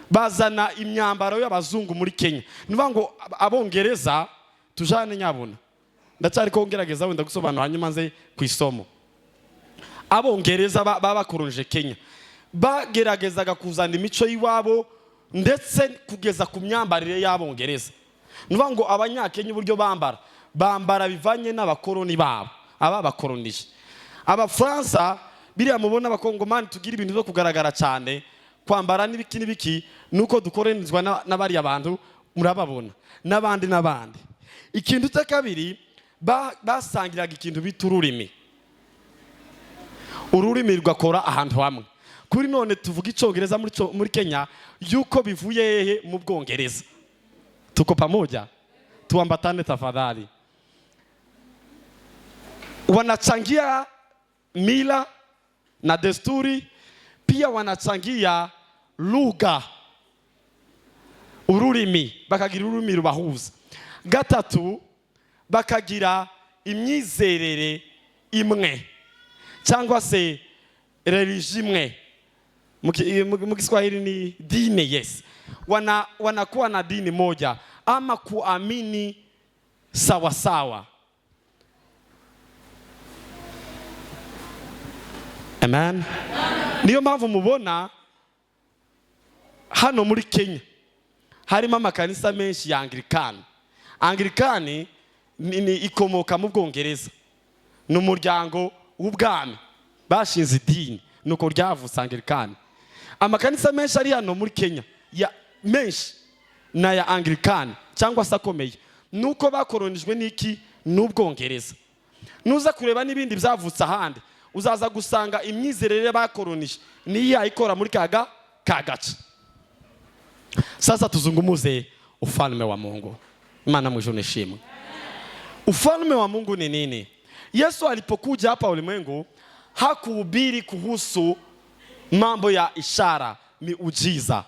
bazana imyambaro y'abazungu muri Kenya. Ni ukuvuga ngo Abongereza, tujane nyabuna, ndacyari ko ngerageza wenda gusobanura, hanyuma nze ku isomo. Abongereza babakoronje Kenya, bageragezaga kuzana imico y'iwabo, ndetse kugeza ku myambarire y'Abongereza. Ni ukuvuga ngo Abanyakenya uburyo bambara, bambara bivanye n'abakoroni babo ababakoronije. Abafaransa, biriya mubona Abakongomani tugira ibintu byo kugaragara cyane, kwambara n'ibiki n'ibiki, nuko dukoronizwa n'abariya bantu murababona n'abandi n'abandi. Ikintu cya kabiri, basangiraga ikintu bita ururimi. Ururimi rugakora ahantu hamwe. Kuri none tuvuga Icyongereza muri Kenya, yuko bivuye hehe? Mu Bwongereza. Tuko pamoja? Tuambatane tafadhali. Wanachangia mila na desturi, pia wanachangia lugha, ururimi, bakagira ururimi rubahuza. Gatatu, bakagira imyizerere imwe cyangwa se religion imwe. Mu Kiswahili ni dini, yes. Wanakuwa na dini moja ama kuamini sawasawa. Amen. Niyo mpamvu mubona hano muri Kenya harimo amakanisa menshi ya Anglikani. Anglikani ni ikomoka mu Bwongereza, ni umuryango w'ubwami, bashinze idini nuko ryavutse Anglikani. Amakanisa menshi ari hano muri Kenya ya menshi na ya Anglikani cyangwa se akomeye, nuko bakoronijwe n'iki? N'Ubwongereza. Nuza kureba n'ibindi byavutse ahandi, uzaza gusanga imyizerere bakoronije niyo ikora muri kaga kagace. Sasa tuzungumuze ufalme wa Mungu. Imana mwisho nishimwe. Ufalme wa Mungu ni nini? Yesu alipokuja hapa ulimwengu hakuhubiri kuhusu mambo ya ishara, miujiza.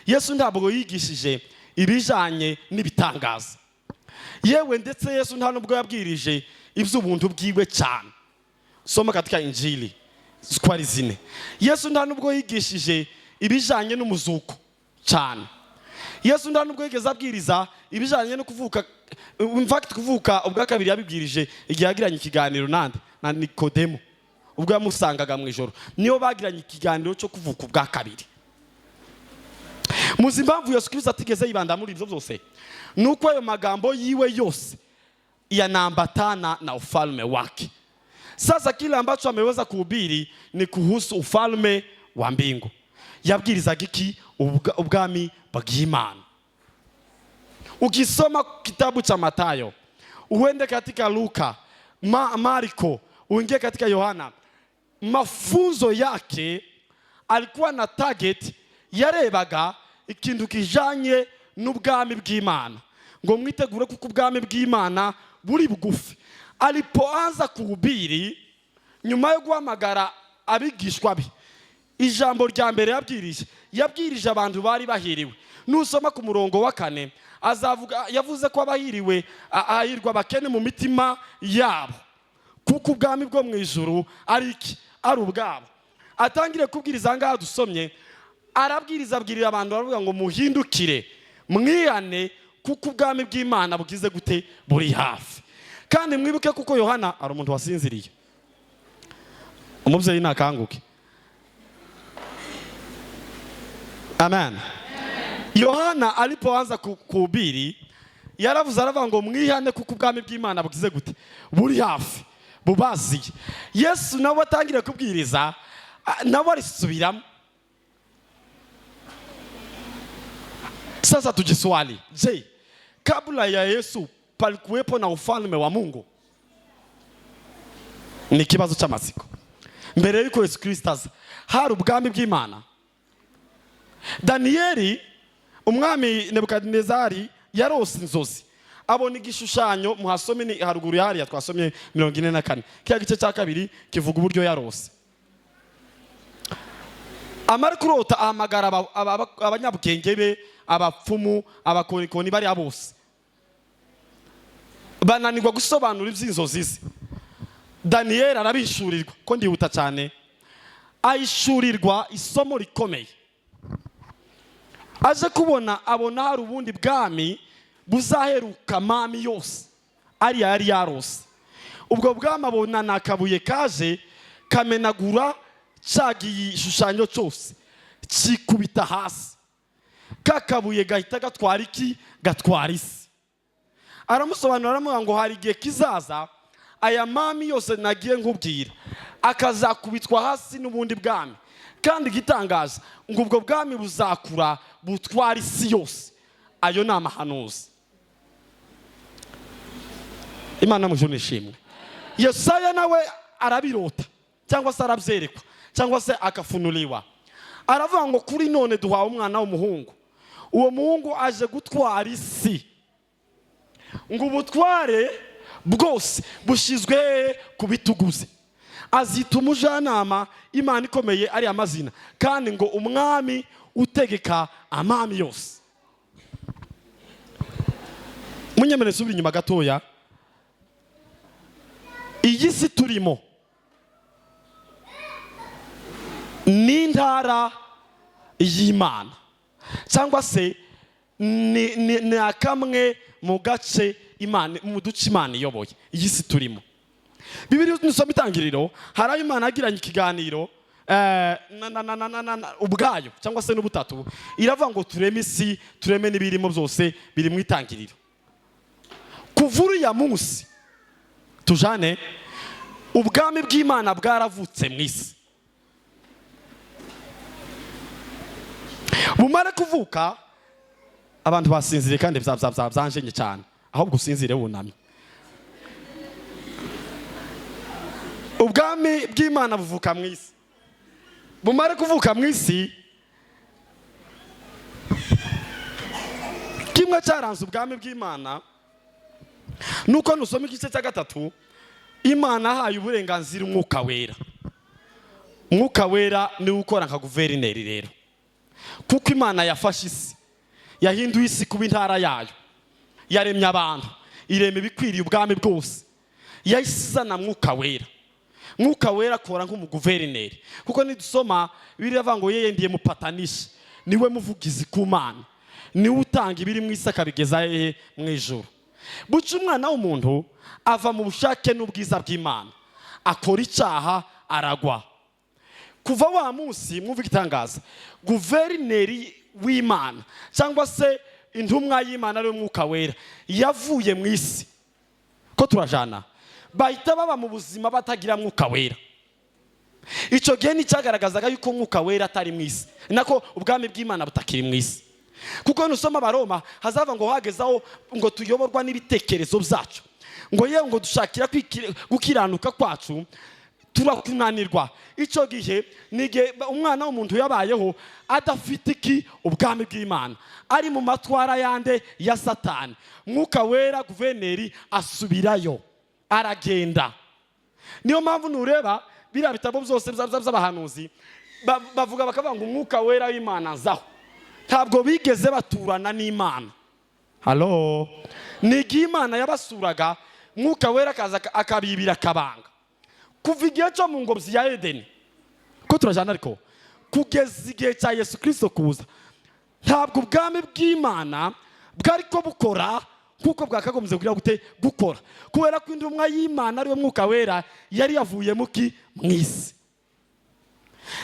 Yesu ntabwo yigishije ibijanye n'ibitangaza. Yewe ndetse Yesu nta nubwo yabwirije iby'ubuntu bwiwe cyane. Soma katika Injili ziko zine. Yesu nta nubwo yigishije ibijanye n'umuzuko cyane. Yesu nta nubwo yigeze abwiriza ibijanye no kuvuka. In fact, kuvuka ubwa kabiri yabibwirije igihe yagiranye ikiganiro nande? Na Nikodemo, ubwo yamusangaga mu ijoro. Niyo bagiranye ikiganiro cyo kuvuka ubwa kabiri. Muzi impamvu Yesu Kristo atigeze yibanda muri ibyo byose? Nuko ayo magambo yiwe yose yanaambatana na ufalme wake. Sasa kile ambacho ameweza kuhubiri ni kuhusu ufalme wa mbingu. Yabwirizaga iki? Ubwami bw'Imana. Ukisoma kitabu cha Mathayo, uende katika Luka, Marko, uingie katika Yohana, mafunzo yake alikuwa na target, yarebaga ikintu kijanye n'ubwami bw'Imana, ngo mwitegure kuko ubwami bw'Imana buri bugufi. Alipoanza kuhubiri, nyuma yo guhamagara abigishwa be, ijambo rya mbere yabwirije, yabwirije abantu bari bahiriwe. Nusoma ku murongo wa 4, azavuga, yavuze ko abahiriwe, ahirwa abakene mu mitima yabo, kuko ubwami bwo mu ijuru ari iki? Ari ubwabo. Atangire kubwiriza ngaha dusomye, arabwiriza, abwirira abantu, baravuga ngo muhindukire mwihane kuko ubwami bw'Imana bugize gute? Buri hafi. Kandi mwibuke kuko Yohana ari umuntu wasinziriye. Umubyeyi nakanguke. Amen. Yohana alipoanza kuhubiri yaravuze, aravuga ngo mwihane kuko ubwami bw'Imana bugize gute? Buri hafi, bubaziye. Yesu nawe atangire kubwiriza, nawe arisubiramo. Sasa tujiswali, je, kabla ya Yesu Palikuwepo na ufalme wa Mungu? Ni ikibazo cy'amatsiko. Mbere y'uko Yesu Kirisito aza, hari ubwami bw'Imana? Daniyeli, umwami Nebukadinezari yarose inzozi, abona igishushanyo. Muhasome, ni haruguru hariya twasomye 44, kiriya gice cya kabiri kivuga uburyo yarose. Amara kurota, ahamagara abanyabwenge be, abapfumu, abakonikoni, bariya bose bananirwa gusobanura iby'inzozi ze. Daniyeli arabishurirwa, ko ndihuta cyane, ahishurirwa isomo rikomeye. Aje kubona, abona hari ubundi bwami buzaheruka mami yose ariya yari yarose. Ubwo bwami abona ni akabuye kaje kamenagura cya gishushanyo cyose, kikubita hasi. Ka kabuye gahita gatwara iki? Gatwara isi. Aramusobanurira, aramubwira ngo hari igihe kizaza aya mami yose nagiye nkubwira akazakubitwa hasi n'ubundi bwami, kandi igitangaza ngo ubwo bwami buzakura butwara isi yose. Ayo ni amahanuzi. Imana mu ishimwe. Yesaya nawe arabirota, cyangwa se arabyerekwa, cyangwa se akafunuliwa. Aravuga ngo kuri none duhawe umwana w'umuhungu, uwo muhungu aje gutwara isi, ngo ubutware bwose bushyizwe ku bitugu bye, azita Umujyanama, Imana ikomeye, ari amazina, kandi ngo Umwami utegeka amami yose. Munyemerere nsubire inyuma gatoya. Iyi si turimo ni intara y'Imana, cyangwa se ni akamwe mu gace Imana, mu duce Imana iyoboye. Iyi si turimo, Bibiri nusoma Itangiriro, hari aho Imana yagiranye ikiganiro na ubwayo cyangwa se n'ubutatu. Iravuga ngo tureme isi, tureme n'ibirimo byose. Biri mu Itangiriro. Kuva uriya munsi, tujane, ubwami bw'Imana bwaravutse mu isi. Bumare kuvuka, abantu basinziriye kandi bya bya bya byanjenye cyane. Ahubwo usinzire wunamye. Ubwami bw'Imana buvuka mu isi. Bumare kuvuka mu isi, kimwe cyaranze ubwami bw'Imana nuko nusoma igice cya 3, Imana ahaye uburenganzira Umwuka Wera. Umwuka Wera niwe ukora nka guverineri rero, kuko Imana yafashe isi, yahinduye isi kuba intara yayo, yaremye abantu, irema ibikwiriye ubwami bwose, yahise izana Mwuka Wera. Mwuka Wera akora nk'umuguverineri, kuko nidusoma biriya ngo yeye ndiye mupatanishi, niwe muvugizi ku Mana, niwe utanga ibiri mu isi akabigeza hehe? Mu ijuru. Buca umwana w'umuntu ava mu bushake n'ubwiza bw'Imana, akora icyaha, aragwa. Kuva wa munsi, mwumva igitangaza, guverineri w'Imana cyangwa se intumwa y'Imana ariwe Mwuka Wera yavuye mu isi. Ko turajana, bahita baba mu buzima batagira Mwuka Wera. Icyo gihe nicyagaragazaga yuko Mwuka Wera atari mu isi, nako ubwami bw'Imana butakiri mu isi, kuko nusoma Abaroma hazava ngo hagezaho ngo tuyoborwa n'ibitekerezo byacu, ngo yewe ngo dushakira gukiranuka kwacu turakunanirwa. Icyo gihe ni igihe umwana w'umuntu yabayeho adafite iki? Ubwami bw'Imana, ari mu matwara yande? Ya Satani. Mwuka Wera guverineri asubirayo, aragenda. Niyo mpamvu nureba biriya bitabo byose by'abahanuzi, bavuga bakavuga ngo Umwuka Wera w'Imana azaho. Ntabwo bigeze baturana n'Imana. Halo, ni igihe Imana yabasuraga, Mwuka Wera akaza akabibira akabanga. Kuva igihe cyo mu ngobyi ya Edeni, ko turajyana, ariko kugeza igihe cya Yesu Kirisito kuza, ntabwo ubwami bw'Imana bwari ko bukora nk'uko bwakagombye kugira gute? Gukora, kubera ko intumwa y'Imana ariwe Mwuka Wera yari yavuye muki? Mu isi.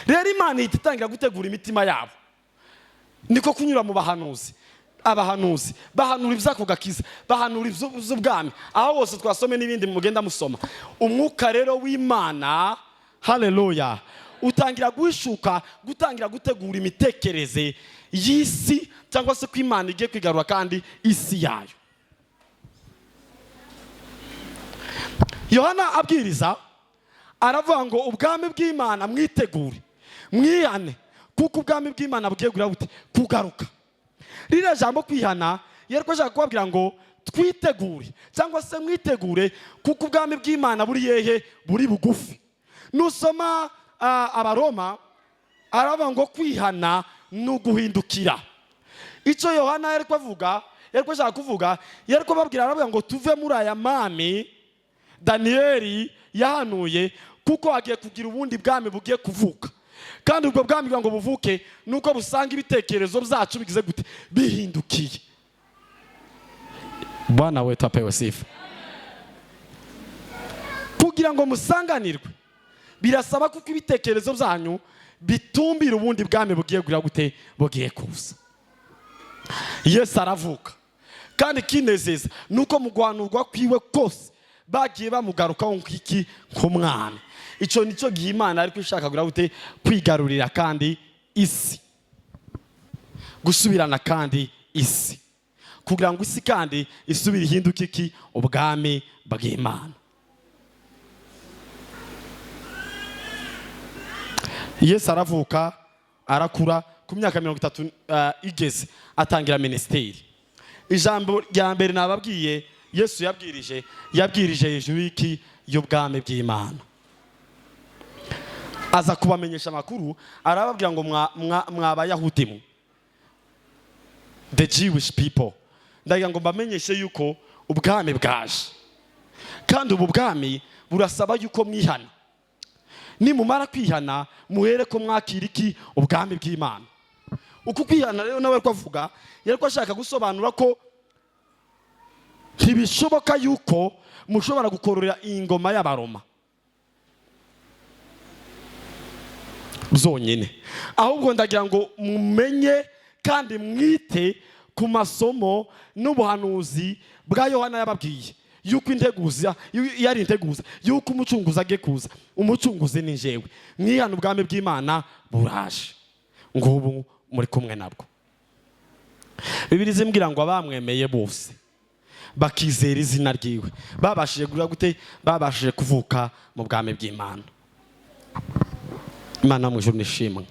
Rero Imana ihita itangira gutegura imitima yabo, niko kunyura mu bahanuzi. Abahanuzi bahanura iby'ako gakiza, bahanura iby'ubwami, aho hose twasome n'ibindi mugenda musoma. Umwuka rero w'Imana, haleluya, utangira guhishuka, gutangira gutegura imitekerereze y'isi, cyangwa se ko Imana igiye kwigarura kandi isi yayo. Yohana abwiriza aravuga ngo ubwami bw'Imana, mwitegure, mwihane, kuko ubwami bw'Imana bugiye kugira bute? Kugaruka. Ririya jambo kwihana yari ko ashaka kubabwira ngo twitegure, cyangwa se mwitegure, kuko ubwami bw'Imana buri yehe? Buri bugufi. Nusoma Abaroma, aravuga ngo kwihana ni uguhindukira. Icyo Yohana yari kuvuga, yari ko ashaka kuvuga, yari kubabwira, aravuga ngo tuve muri aya mami Daniyeli yahanuye, kuko agiye kugira ubundi bwami bugiye kuvuka, kandi ubwo bwami kugira ngo buvuke nuko busanga ibitekerezo byacu bigize gute? Bihindukiye. Bwana wetu apewe sifa. Kugira ngo musanganirwe birasaba kuko ibitekerezo byanyu bitumbira ubundi bwami bugiye kugira gute? Bugiye kuza. Yesu aravuka, kandi ikinezeza nuko mu guhanurwa kwiwe kose bagiye bamugarukaho nk'iki? Nk'umwana. Icyo nicyo gihe Imana ariko ishaka kugira gute? Kwigarurira kandi isi, gusubirana kandi isi, kugira ngo isi kandi isubire ihinduke iki? Ubwami bw'Imana. Yesu aravuka, arakura, ku myaka 30 igeze atangira minisiteri. Ijambo rya mbere nababwiye Yesu yabwirije, yabwirije hejuru y'iki? Y'ubwami bw'Imana. Aza kubamenyesha amakuru, arababwira ngo mwabayahudi mwe, the Jewish people, ndagira ngo mbamenyeshe yuko ubwami bwaje, kandi ubu bwami burasaba yuko mwihana. Nimumara kwihana muhere ko mwakira iki? Ubwami bw'Imana. Uku kwihana rero nawe ko avuga, yari ko ashaka gusobanura ko ntibishoboka yuko mushobora gukorera ingoma y'Abaroma zonyine, ahubwo ndagira ngo mumenye kandi mwite ku masomo n'ubuhanuzi bwa Yohana yababwiye yuko integuza yari integuza yuko umucunguzi agiye kuza. Umucunguzi ni njyewe. Mwihana, ubwami bw'Imana buraje, ngubu muri kumwe nabwo. Bibiliya zimbwira ngo abamwemeye bose bakizera izina ryiwe babashije kugira gute? Babashije kuvuka mu bwami bw'Imana. Imana mu ijuru nishimwe.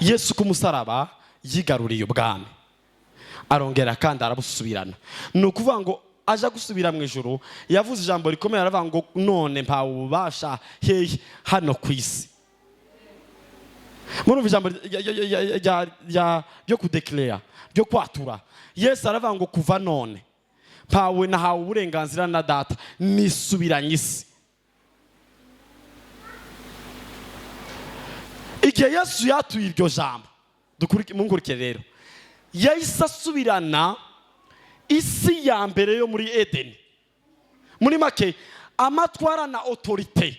Yesu ku musaraba yigaruriye ubwami, arongera kandi arabusubirana. Ni ukuvuga ngo aja gusubira mu ijuru yavuze ijambo rikomeye, aravuga ngo none mpawe ububasha hehe? Hano ku isi. Murumva ijambo ryo kudeclare, ryo kwatura. Yesu aravuga ngo kuva none mpawe, nahawe uburenganzira na Data, nisubiranye isi. Igihe Yesu yatuye iryo jambo, munkurikire rero, yahise asubirana isi ya mbere yo muri Edeni. Muri make amatwara na autorite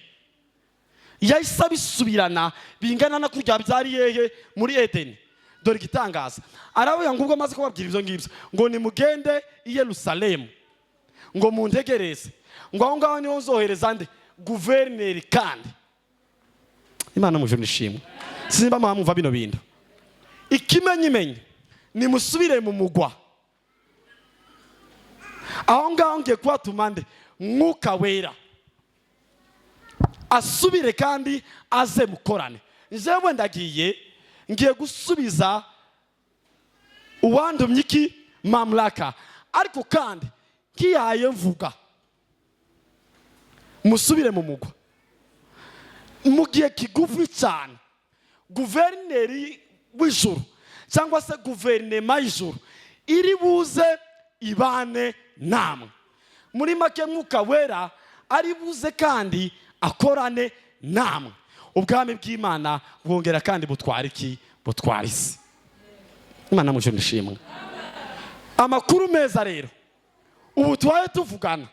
yahise abisubirana bingana na kurya byari yehe? Muri Edeni. Dore igitangaza, aravuga ngo ubwo amaze kubabwira ibyo ngibyo, ngo nimugende i Yerusalemu, ngo muntegereze, ngo aho ngaho niho nzohereza nde? Guverineri. Kandi Imana mu ijuru nishimwe. Simba mwamwumva bino bintu. Ikimenyimenyi, nimusubire mu mugwa, aho ngaho ngiye kubatuma nde? Mwuka Wera, asubire kandi aze mukorane. Njyewe ndagiye, ngiye gusubiza uwandumye iki? Mamlaka. Ariko kandi nkiyaye mvuga musubire mu mugwa, mu gihe kigufi cyane guverineri w'ijuru cyangwa se guverinema y'ijuru iri buze ibane namwe. Muri make Mwuka Wera ari buze kandi akorane namwe. Ubwami bw'Imana bwongera kandi butwara iki? Butwara isi. Imana mu ijuru nishimwe. Amakuru meza rero, ubu tubaye tuvugana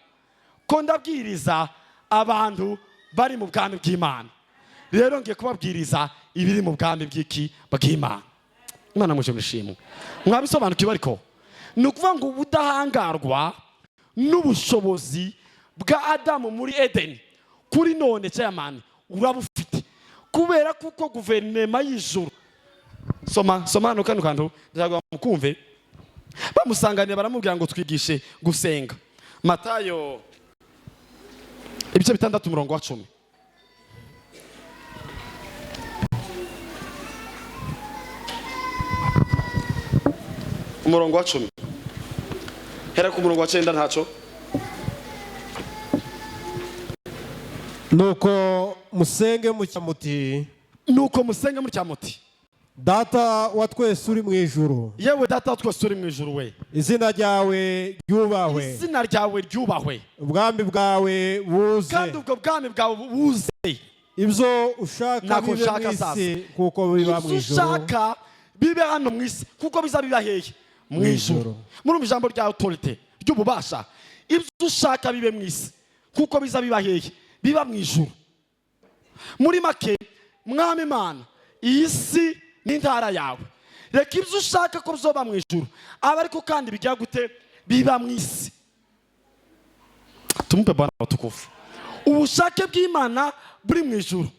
ko ndabwiriza abantu bari mu bwami bw'Imana. Rero ngiye kubabwiriza ibiri mu bwami bw'iki? Bw'Imana. Imana mu ijuru nishimwe. Mwabisobanukiwe? Ariko ni ukuvuga ngo ubudahangarwa n'ubushobozi bwa Adamu muri Edeni kuri none chairman urabufite, kubera kuko guverinema y'ijuru. Soma, soma hano kano kantu ndagira mukumve. Bamusanganiye baramubwira ngo twigishe gusenga. Matayo Ibice 6, umurongo wa 10. Umurongo wa 10, hera ku murongo wa 9, ntacyo. Nuko musenge mutya muti: Nuko musenge mutya muti: Data wa twese uri mu ijuru, Yewe Data wa twese uri mu ijuru we, izina ryawe ryubahwe, izina ryawe ryubahwe, ubwami bwawe buze, kandi ubwo bwami bwawe buze, ibyo ushaka Nako bibe ushaka mu isi sasa. kuko biba mu Ibyo ijuru. ushaka bibe hano mu isi kuko biza biba hehe? Mu Mu ijuru. ijuru. Muri ijambo rya autorité, ry'ububasha, ibyo ushaka bibe mu isi kuko biza biba hehe? Biba mu ijuru. Muri make, Mwami Imana, iyi si n'intara yawe, reka ibyo ushaka ko bizoba mu ijuru aba ariko kandi bijya gute? Biba mu isi. Tumupe Bwana watukufu. Ubushake bw'Imana buri mu ijuru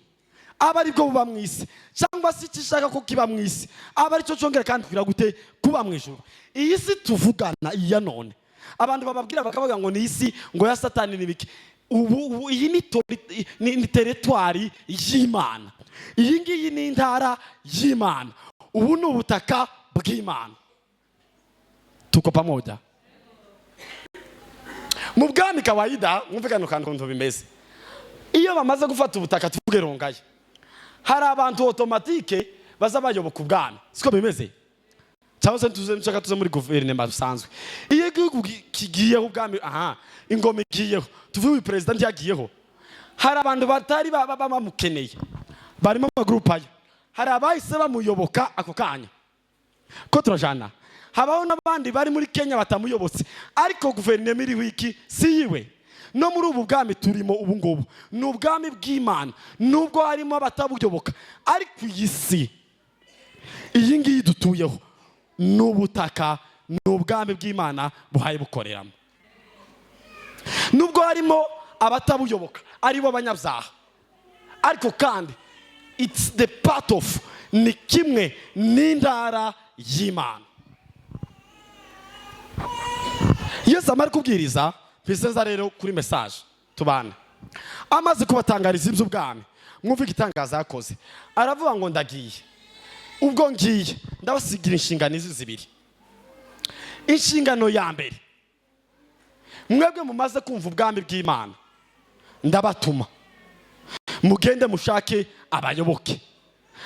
aba aribwo buba mu isi, cyangwa se icyo ishaka ko kiba mu isi aba aricyo cyongera kandi kugira gute? Kuba mu ijuru. Iyi si tuvugana, iyi ya none, abantu bababwira bakavuga ngo ni isi ngo ya Satani n'ibiki, ubu iyi ni territoire y'Imana. Iyi ngiyi ni intara y'Imana. Ubu ni ubutaka bw'Imana. Tuko pamoja? Mu bwami kawaida, mwumve kano kantu ukuntu bimeze: iyo bamaze gufata ubutaka, tuvuge Rongaye, hari abantu automatique baza bayoboka ubwami, siko bimeze? Cyangwa se tuze nshaka tuze muri guverinoma bisanzwe, iyo igihugu kigiyeho ubwami, aha ingoma igiyeho, tuvuge uyu perezida ntiyagiyeho, hari abantu batari bamukeneye barimo amagurupe aya. Hari abahise bamuyoboka ako kanya ko turajana, habaho n'abandi bari muri Kenya batamuyobotse, ariko guverinoma iriho iki? Si yiwe. No muri ubu bwami turimo ubu ngubu ni ubwami bw'Imana, nubwo harimo abatabuyoboka, ariko iyi si, iyi ngiyi dutuyeho, ni ubutaka, ni ubwami bw'Imana buhaye bukoreramo, nubwo harimo abatabuyoboka aribo banyabyaha, ariko kandi it's the part of, ni kimwe n'intara y'Imana. Yesu amara kubwiriza, mpise rero kuri message tubana. Amaze kubatangariza iby'ubwami, mwumve igitangaza yakoze. Aravuga ngo: "Ndagiye, ubwo ngiye ndabasigira inshingano izi zibiri. Inshingano ya mbere, mwebwe mumaze kumva ubwami bw'Imana, ndabatuma mugende mushake abayoboke."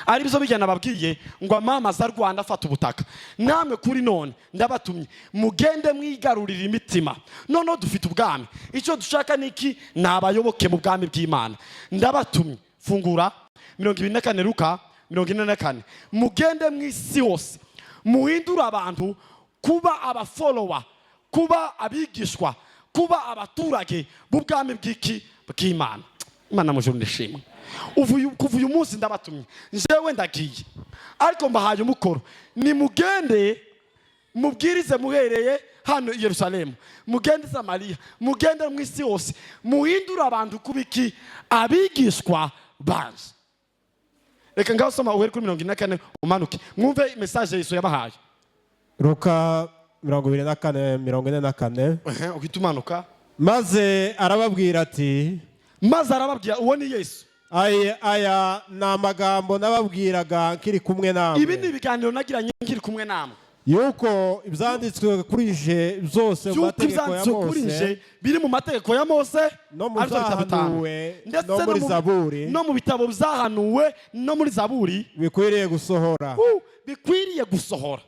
Ari byo bijyana babwiye ngo amamaza Rwanda afata ubutaka. Namwe kuri none ndabatumye mugende mwigarurira imitima. Noneho dufite ubwami, icyo dushaka ni iki? Ni abayoboke mu bwami bw'Imana. Ndabatumye. Fungura 24, Luka 44. Mugende mu isi hose muhindure abantu kuba aba follower, kuba abigishwa, kuba abaturage b'ubwami bw'iki? Bw'Imana. Imana mu juru nishimwe. Kuva uyu munsi ndabatumye, njyewe ndagiye, ariko mbahaye umukoro: nimugende mubwirize muhereye hano i Yerusalemu, mugende i Samariya, mugende mu isi hose, muhindure abantu kuba iki? Abigishwa banje. Reka ngaho soma uhere kuri 44 umanuke, mwumve message Yesu yabahaye. Luka 24, 44. Ehe, uhita umanuka. Maze arababwira ati: Maze arababwira, uwo ni Yesu. Aya ni amagambo nababwiraga nkiri kumwe namwe, Ibi ni ibiganiro nagiranye nkiri kumwe namwe, yuko ibyanditswe kuri je byose mu yuko mategeko ya ibyanditswe kuri Mose nje biri mu mategeko ya Mose, no mu aribyo bitabo 5, byahanuwe ndetse no muri Zaburi, no mu bitabo byahanuwe no muri Zaburi, bikwiriye gusohora. Bikwiriye gusohora.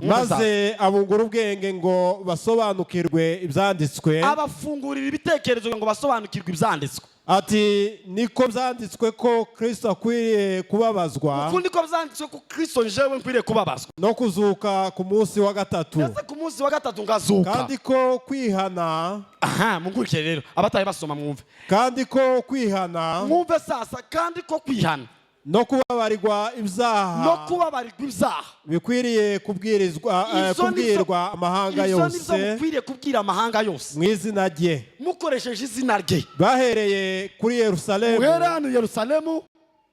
Maze abungura ubwenge ngo basobanukirwe ibyanditswe, Abafungurira ibitekerezo ngo basobanukirwe ibyanditswe, ati: "Niko byanditswe ko Kristo akwiriye kubabazwa, Uku niko byanditswe ko Kristo njewe nkwiriye kubabazwa, no kuzuka ku munsi wa gatatu, ndetse ku munsi wa gatatu ngazuka, kandi ko kwihana Aha munkurikire rero, abataye basoma mwumve. kandi ko kwihana Mwumve sasa: kandi ko kwihana no kubabarirwa ibyaha no kubabarirwa ibyaha bikwiriye kubwirizwa kubwirwa amahanga Izo nizo yose mukwiriye kubwira amahanga yose mu izina rye, mukoresheje izina rye, bahereye kuri Yerusalemu. Uhere hano i Yerusalemu.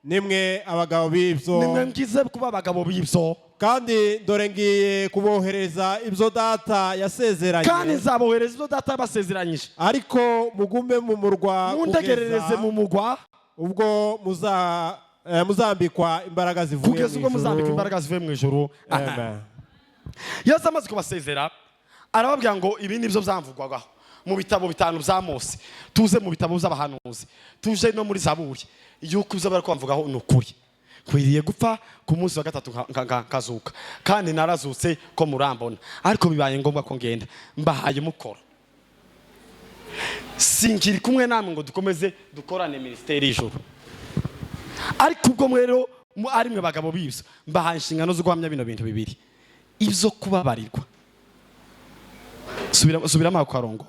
Nimwe abagabo b'ibyo." Nimwe ngize kuba abagabo b'ibyo. Kandi dore ngiye kubohereza ibyo Data yasezeranye. Kandi nzabohereza ibyo Data yabasezeranyije. Ariko mugume mu murwa Muntegerereze kugeza mu mugwa ubwo muzambikwa imbaraga zivuye kugeza mu ubwo muzambika ijuru. Imbaraga zivuye mu ijuru. Amen. Yesu amaze kubasezera, arababwira ngo ibi nibyo byamvugwagaho mu bitabo bitanu bya Mose, tuze mu bitabo by'abahanuzi, tuje no muri Zaburi, yuko ibyo bari kwamvugaho ni ukuri. Nkwiriye gupfa, ku munsi wa gatatu nkazuka, kandi narazutse ko murambona. Ariko bibaye ngombwa ko ngenda, mbahaye umukoro. Sinkiri kumwe namwe ngo dukomeze dukorane minisiteri y'ijuru, ariko ubwo rero ari mwe bagabo b'ibyo, mbahaye inshingano zo guhamya bino bintu bibiri: ibyo kubabarirwa. Subiramo ako karongo,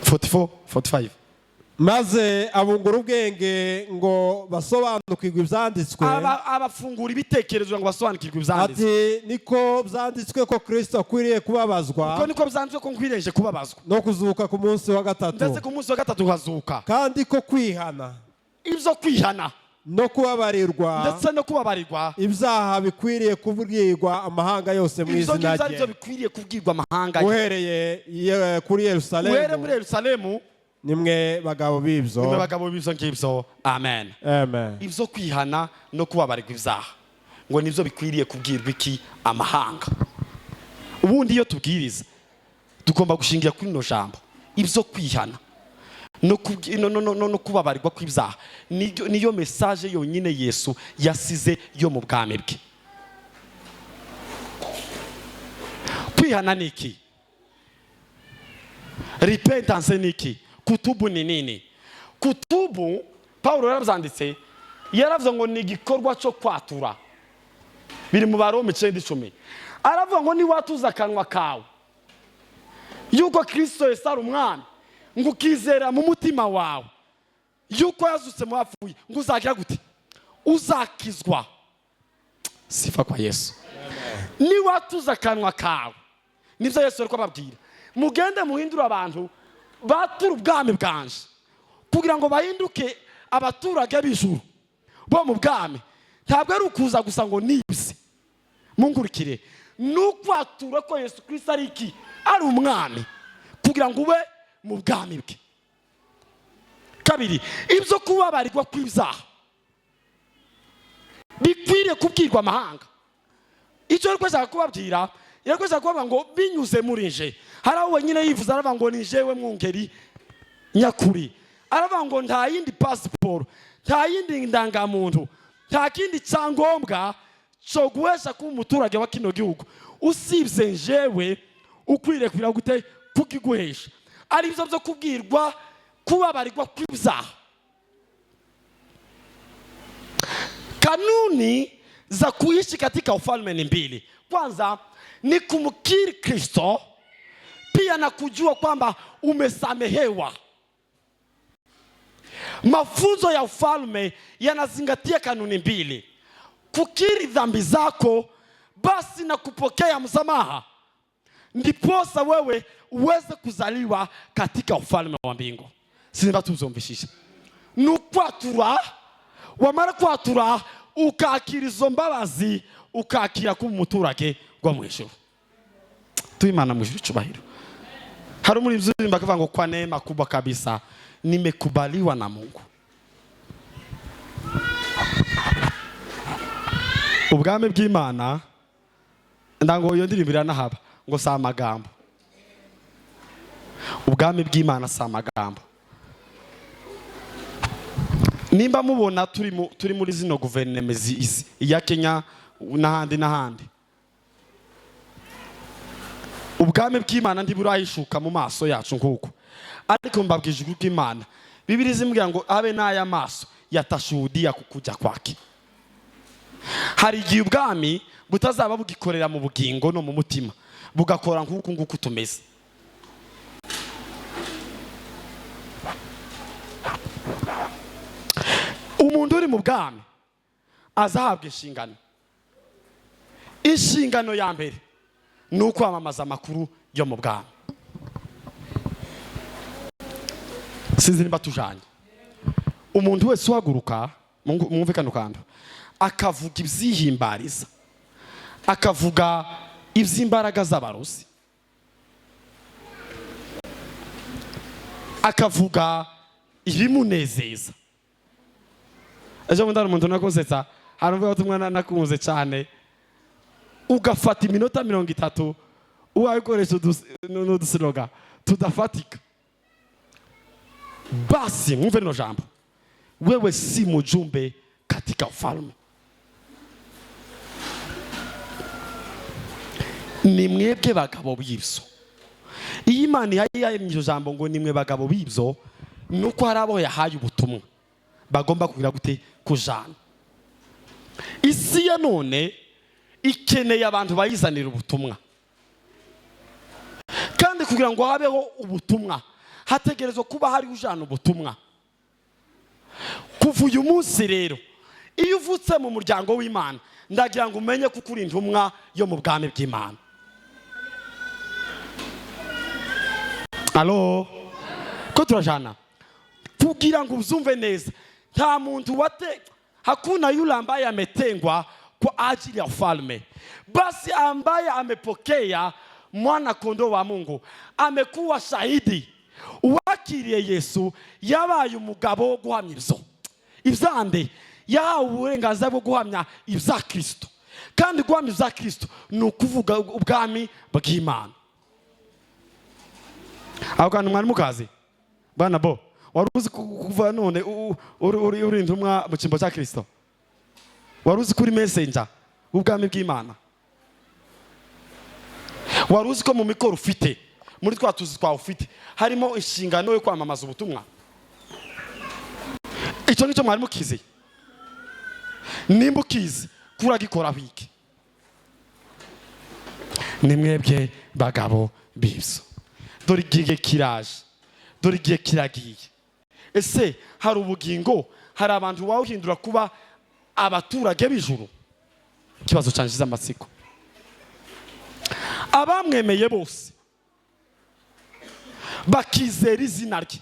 44, 45. Maze abungura ubwenge ngo basobanukirwe ibyanditswe. Abafungura ibitekerezo ngo basobanukirwe ibyanditswe. Ati: "Niko byanditswe ko Kristo akwiriye kubabazwa Kuko niko byanditswe ko nkwiriye kubabazwa no kuzuka ku munsi wa gatatu, ndetse ku munsi wa gatatu nkazuka, kandi ko kwihana ibyo kwihana no kubabarirwa ndetse no kubabarirwa ibyaha bikwiriye kubwirwa amahanga yose mu ibyo izina ngibyo ari rye, byo bikwiriye kubwirwa amahanga, uhereye kuri uhere Yerusalemu. Muri Yerusalemu. Nimwe bagabo b'ibyo." Nimwe bagabo b'ibyo ngibyo, amen. Amen. Ibyo kwihana no kubabarirwa ibyaha ngo nibyo bikwiriye kubwirwa iki? Amahanga. Ubundi iyo tubwiriza tugomba gushingira kuri rino jambo: ibyo kwihana no kubabarirwa kw'ibyaha. Niyo message yonyine Yesu yasize yo mu bwami bwe. Kwihana ni iki? Repentance ni iki? Kutubu ni nini? Kutubu, Paulo yarabyanditse, yaravuze ngo ni igikorwa cyo kwatura. Biri mu Baroma 9:10. Aravuga ngo niwatuza akanwa kawe yuko Kristo Yesu ari umwana, ngo ukizera mu mutima wawe yuko yazutse mu bapfuye, ngo uzagira gute? Uzakizwa. Sifa kwa Yesu. Niwatuza akanwa kawe, nibyo Yesu ari kubabwira: mugende muhindure abantu batura ubwami bwanje, kugira ngo bahinduke abaturage b'ijuru bo mu bwami. Ntabwo ari ukuza gusa ngo nibye, mungurikire, ni ukwatura ko Yesu Kristo ari iki? Ari umwami, kugira ngo ube mu bwami bwe. Kabiri, ibyo kubabarirwa kw'ibyaha bikwiriye kubwirwa amahanga. Icyo ariko ashaka kubabwira, yariko ashaka kubabwira ngo binyuze muri nje. Hari aho wenyine yivuze, aravuga ngo ni jewe mwungeri nyakuri. Aravuga ngo nta yindi pasiporo, nta yindi ndangamuntu, nta kindi cyangombwa cyo guhesha kuba umuturage wa kino gihugu usibye njewe ukwiriye kugira gute? Kukiguhesha. Ari byo byo kubwirwa kubabarirwa kw'ibyaha. Kanuni za kuishi katika ufalme ni mbili. Kwanza ni kumkiri Kristo, pia na kujua kwamba umesamehewa. Mafunzo ya ufalme yanazingatia kanuni mbili: kukiri dhambi zako basi na kupokea msamaha, ndiposa wewe uweze kuzaliwa katika ufalme wa mbingu. Sinba tuzumvishisha. Ni ukwatura, wamara kwatura ukakira izo mbabazi, ukakira kuba umuturage wo mu ijuru. Tuimana mu ijuru icubahiro. Hari umuririmbyi uririmba akavuga ngo kwa neema kubwa kabisa nimekubaliwa na Mungu. Ubwami bw'Imana, ndango iyo ndirimbo iranahaba ngo si amagambo. Ubwami bw'Imana si amagambo. Nimba mubona turi muri zino guverinoma izi iya Kenya n'ahandi n'ahandi, ubwami bw'Imana ntiburahishuka mu maso yacu nk'uko. Ariko mbabwije ukuri kw'Imana, Bibiliya izimbwira ngo abe n'aya maso yatashuhudia kukuja kwake. Hari igihe ubwami butazaba bugikorera mu bugingo no mu mutima, bugakora nk'uku nguku tumeze. Umuntu uri mu bwami azahabwa inshingano. Inshingano ya mbere ni ukwamamaza amakuru yo mu bwami. Sinzi nimba tujanye. Umuntu wese uhaguruka, mwumve kano kantu, Akavuga ibyihimbariza, akavuga iby'imbaraga z'abarozi, akavuga ibimunezeza. Ejo bundi hari umuntu nakunsetsa, hari umuvugabutumwa nakunze cyane, ugafata iminota 30 uwayikoresha n'udusiloga tudafatika. Basi mwumve rino jambo: wewe si mjumbe katika ufalme. Ni mwebwe bagabo b'ibyo. Iyo Imana ihaye iryo jambo ngo ni mwe bagabo b'ibyo, nuko hari abo yahaye ubutumwa bagomba kugira gute? Kujana. Isi ya none ikeneye abantu bayizanira ubutumwa, kandi kugira ngo habeho ubutumwa hategerezwa kuba hari ujana ubutumwa. Kuva uyu munsi rero, iyo uvutse mu muryango w'Imana, ndagira ngo umenye ko uri intumwa yo mu bwami bw'Imana. Alo, ko turajana? Kugira ngo uzumve neza, nta muntu wate, hakuna yule ambaye ametengwa kwa ajili ya ufalme, basi ambaye amepokea mwana kondoo wa Mungu amekuwa shahidi. Uwakiriye Yesu yabaye umugabo wo guhamya ibyo ibyande, yahawe uburenganzira bwo guhamya ibya Kristo, kandi guhamya ibya Kristo ni ukuvuga ubwami bw'Imana. Aho kantu mwari mukazi bana bo, wari uzi kuva none uri intumwa mu cyimbo cya Kristo? Wari uzi kuri messenger w'ubwami bw'Imana? Wari uzi ko mu mikoro ufite, muri twa tuzi twawe ufite, harimo inshingano yo kwamamaza ubutumwa? Icyo ngicyo mwari mukizi? Nimba ukizi, kuragikora wiki. Ni mwebwe bagabo b'ibyo. Dore igihe kiraje, dore igihe kiragiye. Ese hari ubugingo, hari abantu wawuhindura kuba abaturage b'ijuru? Ikibazo cyanjiza amatsiko. Abamwemeye bose bakizera izina rye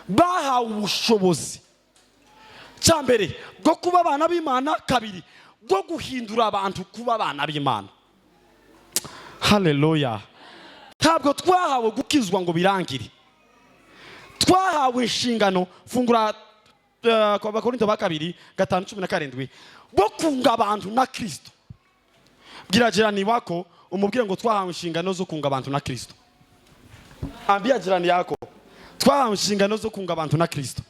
bahawe ubushobozi, cya mbere bwo kuba abana b'Imana, kabiri bwo guhindura abantu kuba abana b'Imana. Haleluya! Ntabwo twahawe gukizwa ngo birangire, twahawe inshingano. Fungura Abakorinto ba kabiri 5:17, bwo kunga abantu na Kristo. Bwira jirani wako umubwire ngo twahawe inshingano zo kunga abantu na Kristo. Ambia jirani yako twahawe inshingano zo kunga abantu na Kristo.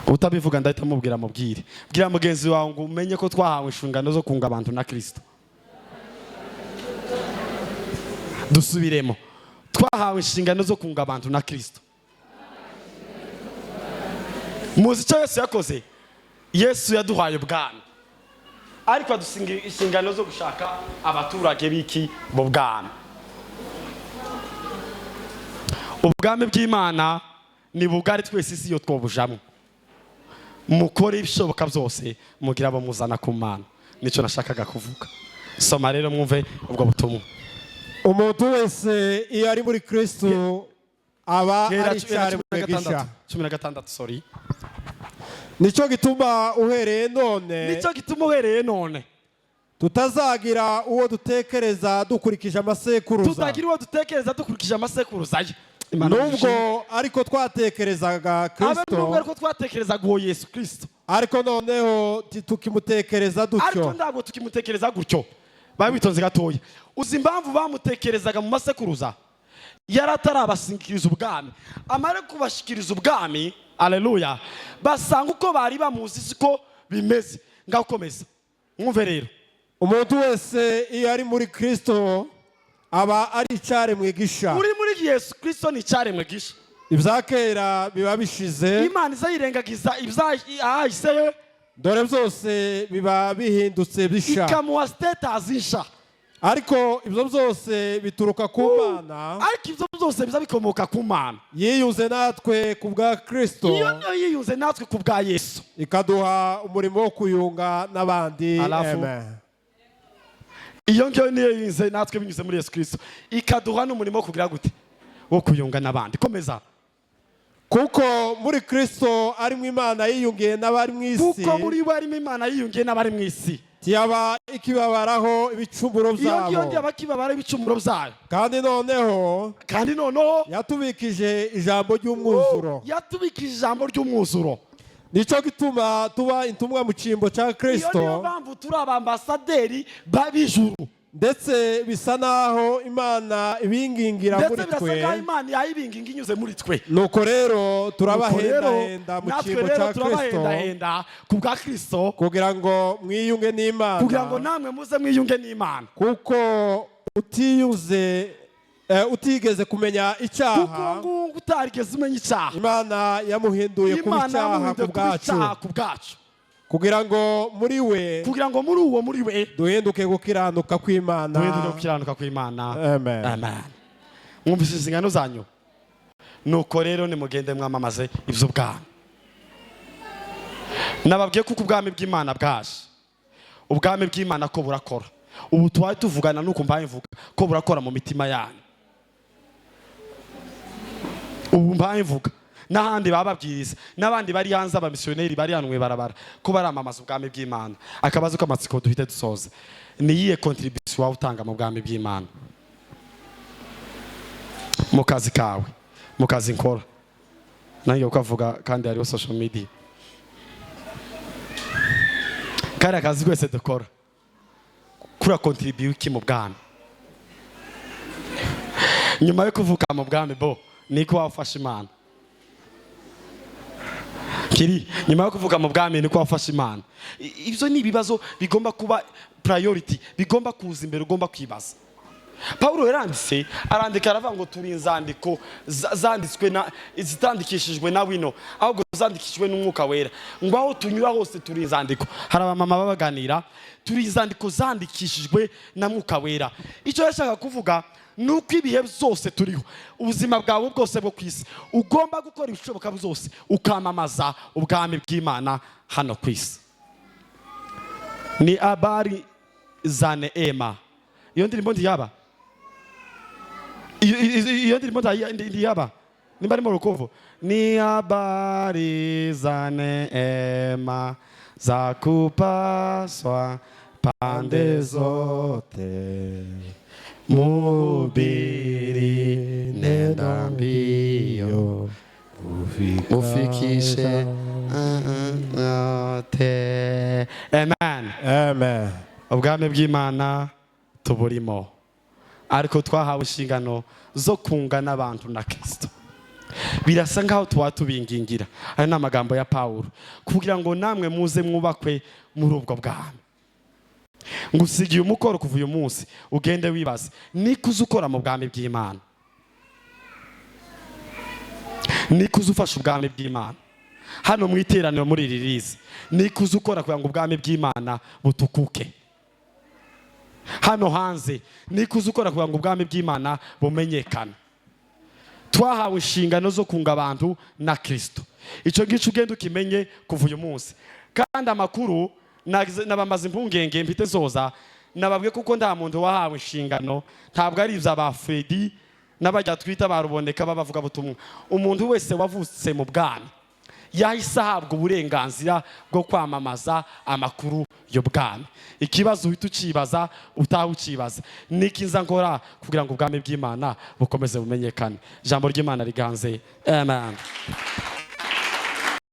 Utabivuga ndahita mubwira, mubwire. Bwira mugenzi wawe ngo umenye ko twahawe inshingano zo kunga abantu na Kristo. Dusubiremo: twahawe inshingano zo kunga abantu na Kristo. Muzi icyo Yesu yakoze? Yesu yaduhaye ubwami, ariko adusinga inshingano zo gushaka abaturage b'iki mu bwami. Ubwami bw'Imana ni bugari, twese isi yo twobujamo. Mukore ibishoboka byose mugira abo muzana ku Mana. Nicyo nashakaga kuvuga. Soma rero mwumve ubwo butumwa. Umuntu wese iyo ari muri Kristo aba ari icyaremwe gisha. 16, sorry. Nicyo gituma uhereye none, nicyo gituma uhereye none tutazagira uwo dutekereza dukurikije amasekuruza, tutagira uwo dutekereza dukurikije amasekuruza ye. Nubwo ariko twatekerezaga Kristo, nubwo ariko twatekerezaga uwo Yesu Kristo, ariko noneho tukimutekereza dutyo, ariko ntabwo tukimutekereza gutyo. Babitonze gatoya. Uzi impamvu bamutekerezaga mu masekuruza? Yari atarabashikiriza ubwami. Amare kubashikiriza ubwami, aleluya, basanga uko bari bamuzi siko bimeze. Ngakomeza mwumve rero. Umuntu wese iyo ari muri Kristo aba ari icyaremwe gisha. Uri muri Yesu Kristo ni icyaremwe gisha. Ibya kera biba bishize, Imana izayirengagiza ibyahise, dore byose biba bihindutse bisha, ikamuha status nsha. Ariko ibyo byose bituruka ku Mana, ariko ibyo byose biza bikomoka ku Mana yiyunze natwe ku bwa Kristo, iyo niyo yiyunze natwe ku bwa Yesu, ikaduha umurimo wo kuyunga n'abandi. Amen. Iyo ngiyo niyo yiyunze natwe binyuze muri Yesu Kristo, ikaduha n'umurimo wo kugira gute? Wo kuyunga n'abandi. Komeza. Kuko muri Kristo arimo Imana yiyungiye n'abari mu isi, Kuko muri we harimo Imana yiyungiye n'abari mu isi, ntiyaba ikibabaraho ibicumuro Iyo ngiyo byabo. Ntiyaba ibicumuro byayo. Kandi noneho Kandi noneho yatubikije ijambo ry'umwuzuro. Yatubikije ijambo ry'umwuzuro. Nicyo gituma tuba intumwa mu cyimbo cya Iyo niyo Kristo, mpamvu turi abambasaderi b'ijuru. ndetse bisa naho Imana ibingingira Ndetse muri birasa twe. nkaho Imana yayibinginga inyuze muri twe. Nuko rero Nuko rero, turabahendahenda mu natwe cyimbo rero cya Kristo, turabahendahenda ku bwa Kristo, kugira ngo mwiyunge n'Imana. Kugira ngo namwe muze mwiyunge n'Imana. Kuko utiyuze utigeze kumenya Kuko icyaha, ngubu utarigeze umenya icyaha, Imana yamuhinduye kuba Imana icyaha ku yamuhinduye kuba bwacu, icyaha ku bwacu, kugira ngo muri we kugira ngo muri uwo, muri we, duhinduke gukiranuka kw'Imana. Duhinduke gukiranuka kw'Imana. Amen. Amen. Mwumvise inshingano zanyu. Nuko rero nimugende mwamamaze iby'ubwami. Nababwiye kuko ubwami bw'Imana bwaje, ubwami bw'Imana ko burakora. Ubu tubaye tuvugana nuko mbaye mvuga ko burakora mu mitima yanyu. Ubu mbaye mvuga n'ahandi bababwiriza, n'abandi bari hanze, abamisiyoneri bari hano mw'ibarabara, ko baramamaza ubwami bw'Imana. Akabazo k'amatsiko duhite dusoza: ni iyihe contribution waba utanga mu bwami bw'Imana, mu kazi kawe, mu kazi nkora nanjye ukavuga, kandi hariho social media, kariya kazi twese dukora, kura contribute iki mu bwami? Nyuma yo kuvuka mu bwami, bo niko wafasha Imana kiri? Nyuma yo kuvuga mu bwami, niko wafasha Imana? Ibyo ni ibibazo bigomba kuba priority, bigomba kuza imbere, ugomba kwibaza. Pawulo yaranditse, arandika, aravuga ngo turi inzandiko zanditswe na zitandikishijwe na wino, ahubwo zandikishijwe n'Umwuka Wera, ngo aho tunyura hose turi inzandiko. Hari abamama babaganira, turi inzandiko zandikishijwe na Mwuka Wera. Icyo yashaka kuvuga ni uko ibihe byose turiho, ubuzima bwawe bwose bwo ku isi, ugomba gukora ibishoboka byose ukamamaza ubwami bw'Imana hano ku isi. Ni habari za neema. Iyo ndirimbo ntiyaba, iyo ndirimbo ntiyaba nimba ari mu rukuvu. Ni habari za neema za kupaswa pande zote, mhubiri, nenda mbio ufikishe yote. Amen. Amen. Ubwami bw'Imana tuburimo, ariko twahawe inshingano zo kunga n'abantu na Kirisito. Birasa nkaho tuba tubingingira, aya ni amagambo ya Pawulo, kugira ngo namwe muze mwubakwe muri ubwo bwami. Ngusigiye umukoro: kuva uyu munsi ugende wibaze niko uza ukora mu bwami bw'Imana, niko uza ufasha ubwami bw'Imana hano mu iteraniro, muri iri rizi, niko uza ukora kugira ngo ubwami bw'Imana butukuke hano hanze, niko uza ukora kugira ngo ubwami bw'Imana bumenyekane. Twahawe inshingano zo kunga abantu na Kirisito. Icyo ngicyo ugenda ukimenye kuva uyu munsi. Kandi amakuru nabamaze impungenge mfite zoza nababwiye, kuko nta muntu wahawe inshingano, ntabwo ari ibya ba Fredi n'abajya twita ba Ruboneka b'abavugabutumwa. Umuntu wese wavutse mu bwami yahise ahabwa uburenganzira bwo kwamamaza amakuru y'ubwami. Ikibazo uhita ukibaza, utaha ukibaza: niki nza nkora kugira ngo ubwami bw'Imana bukomeze bumenyekane? Ijambo ry'Imana riganze. Amen.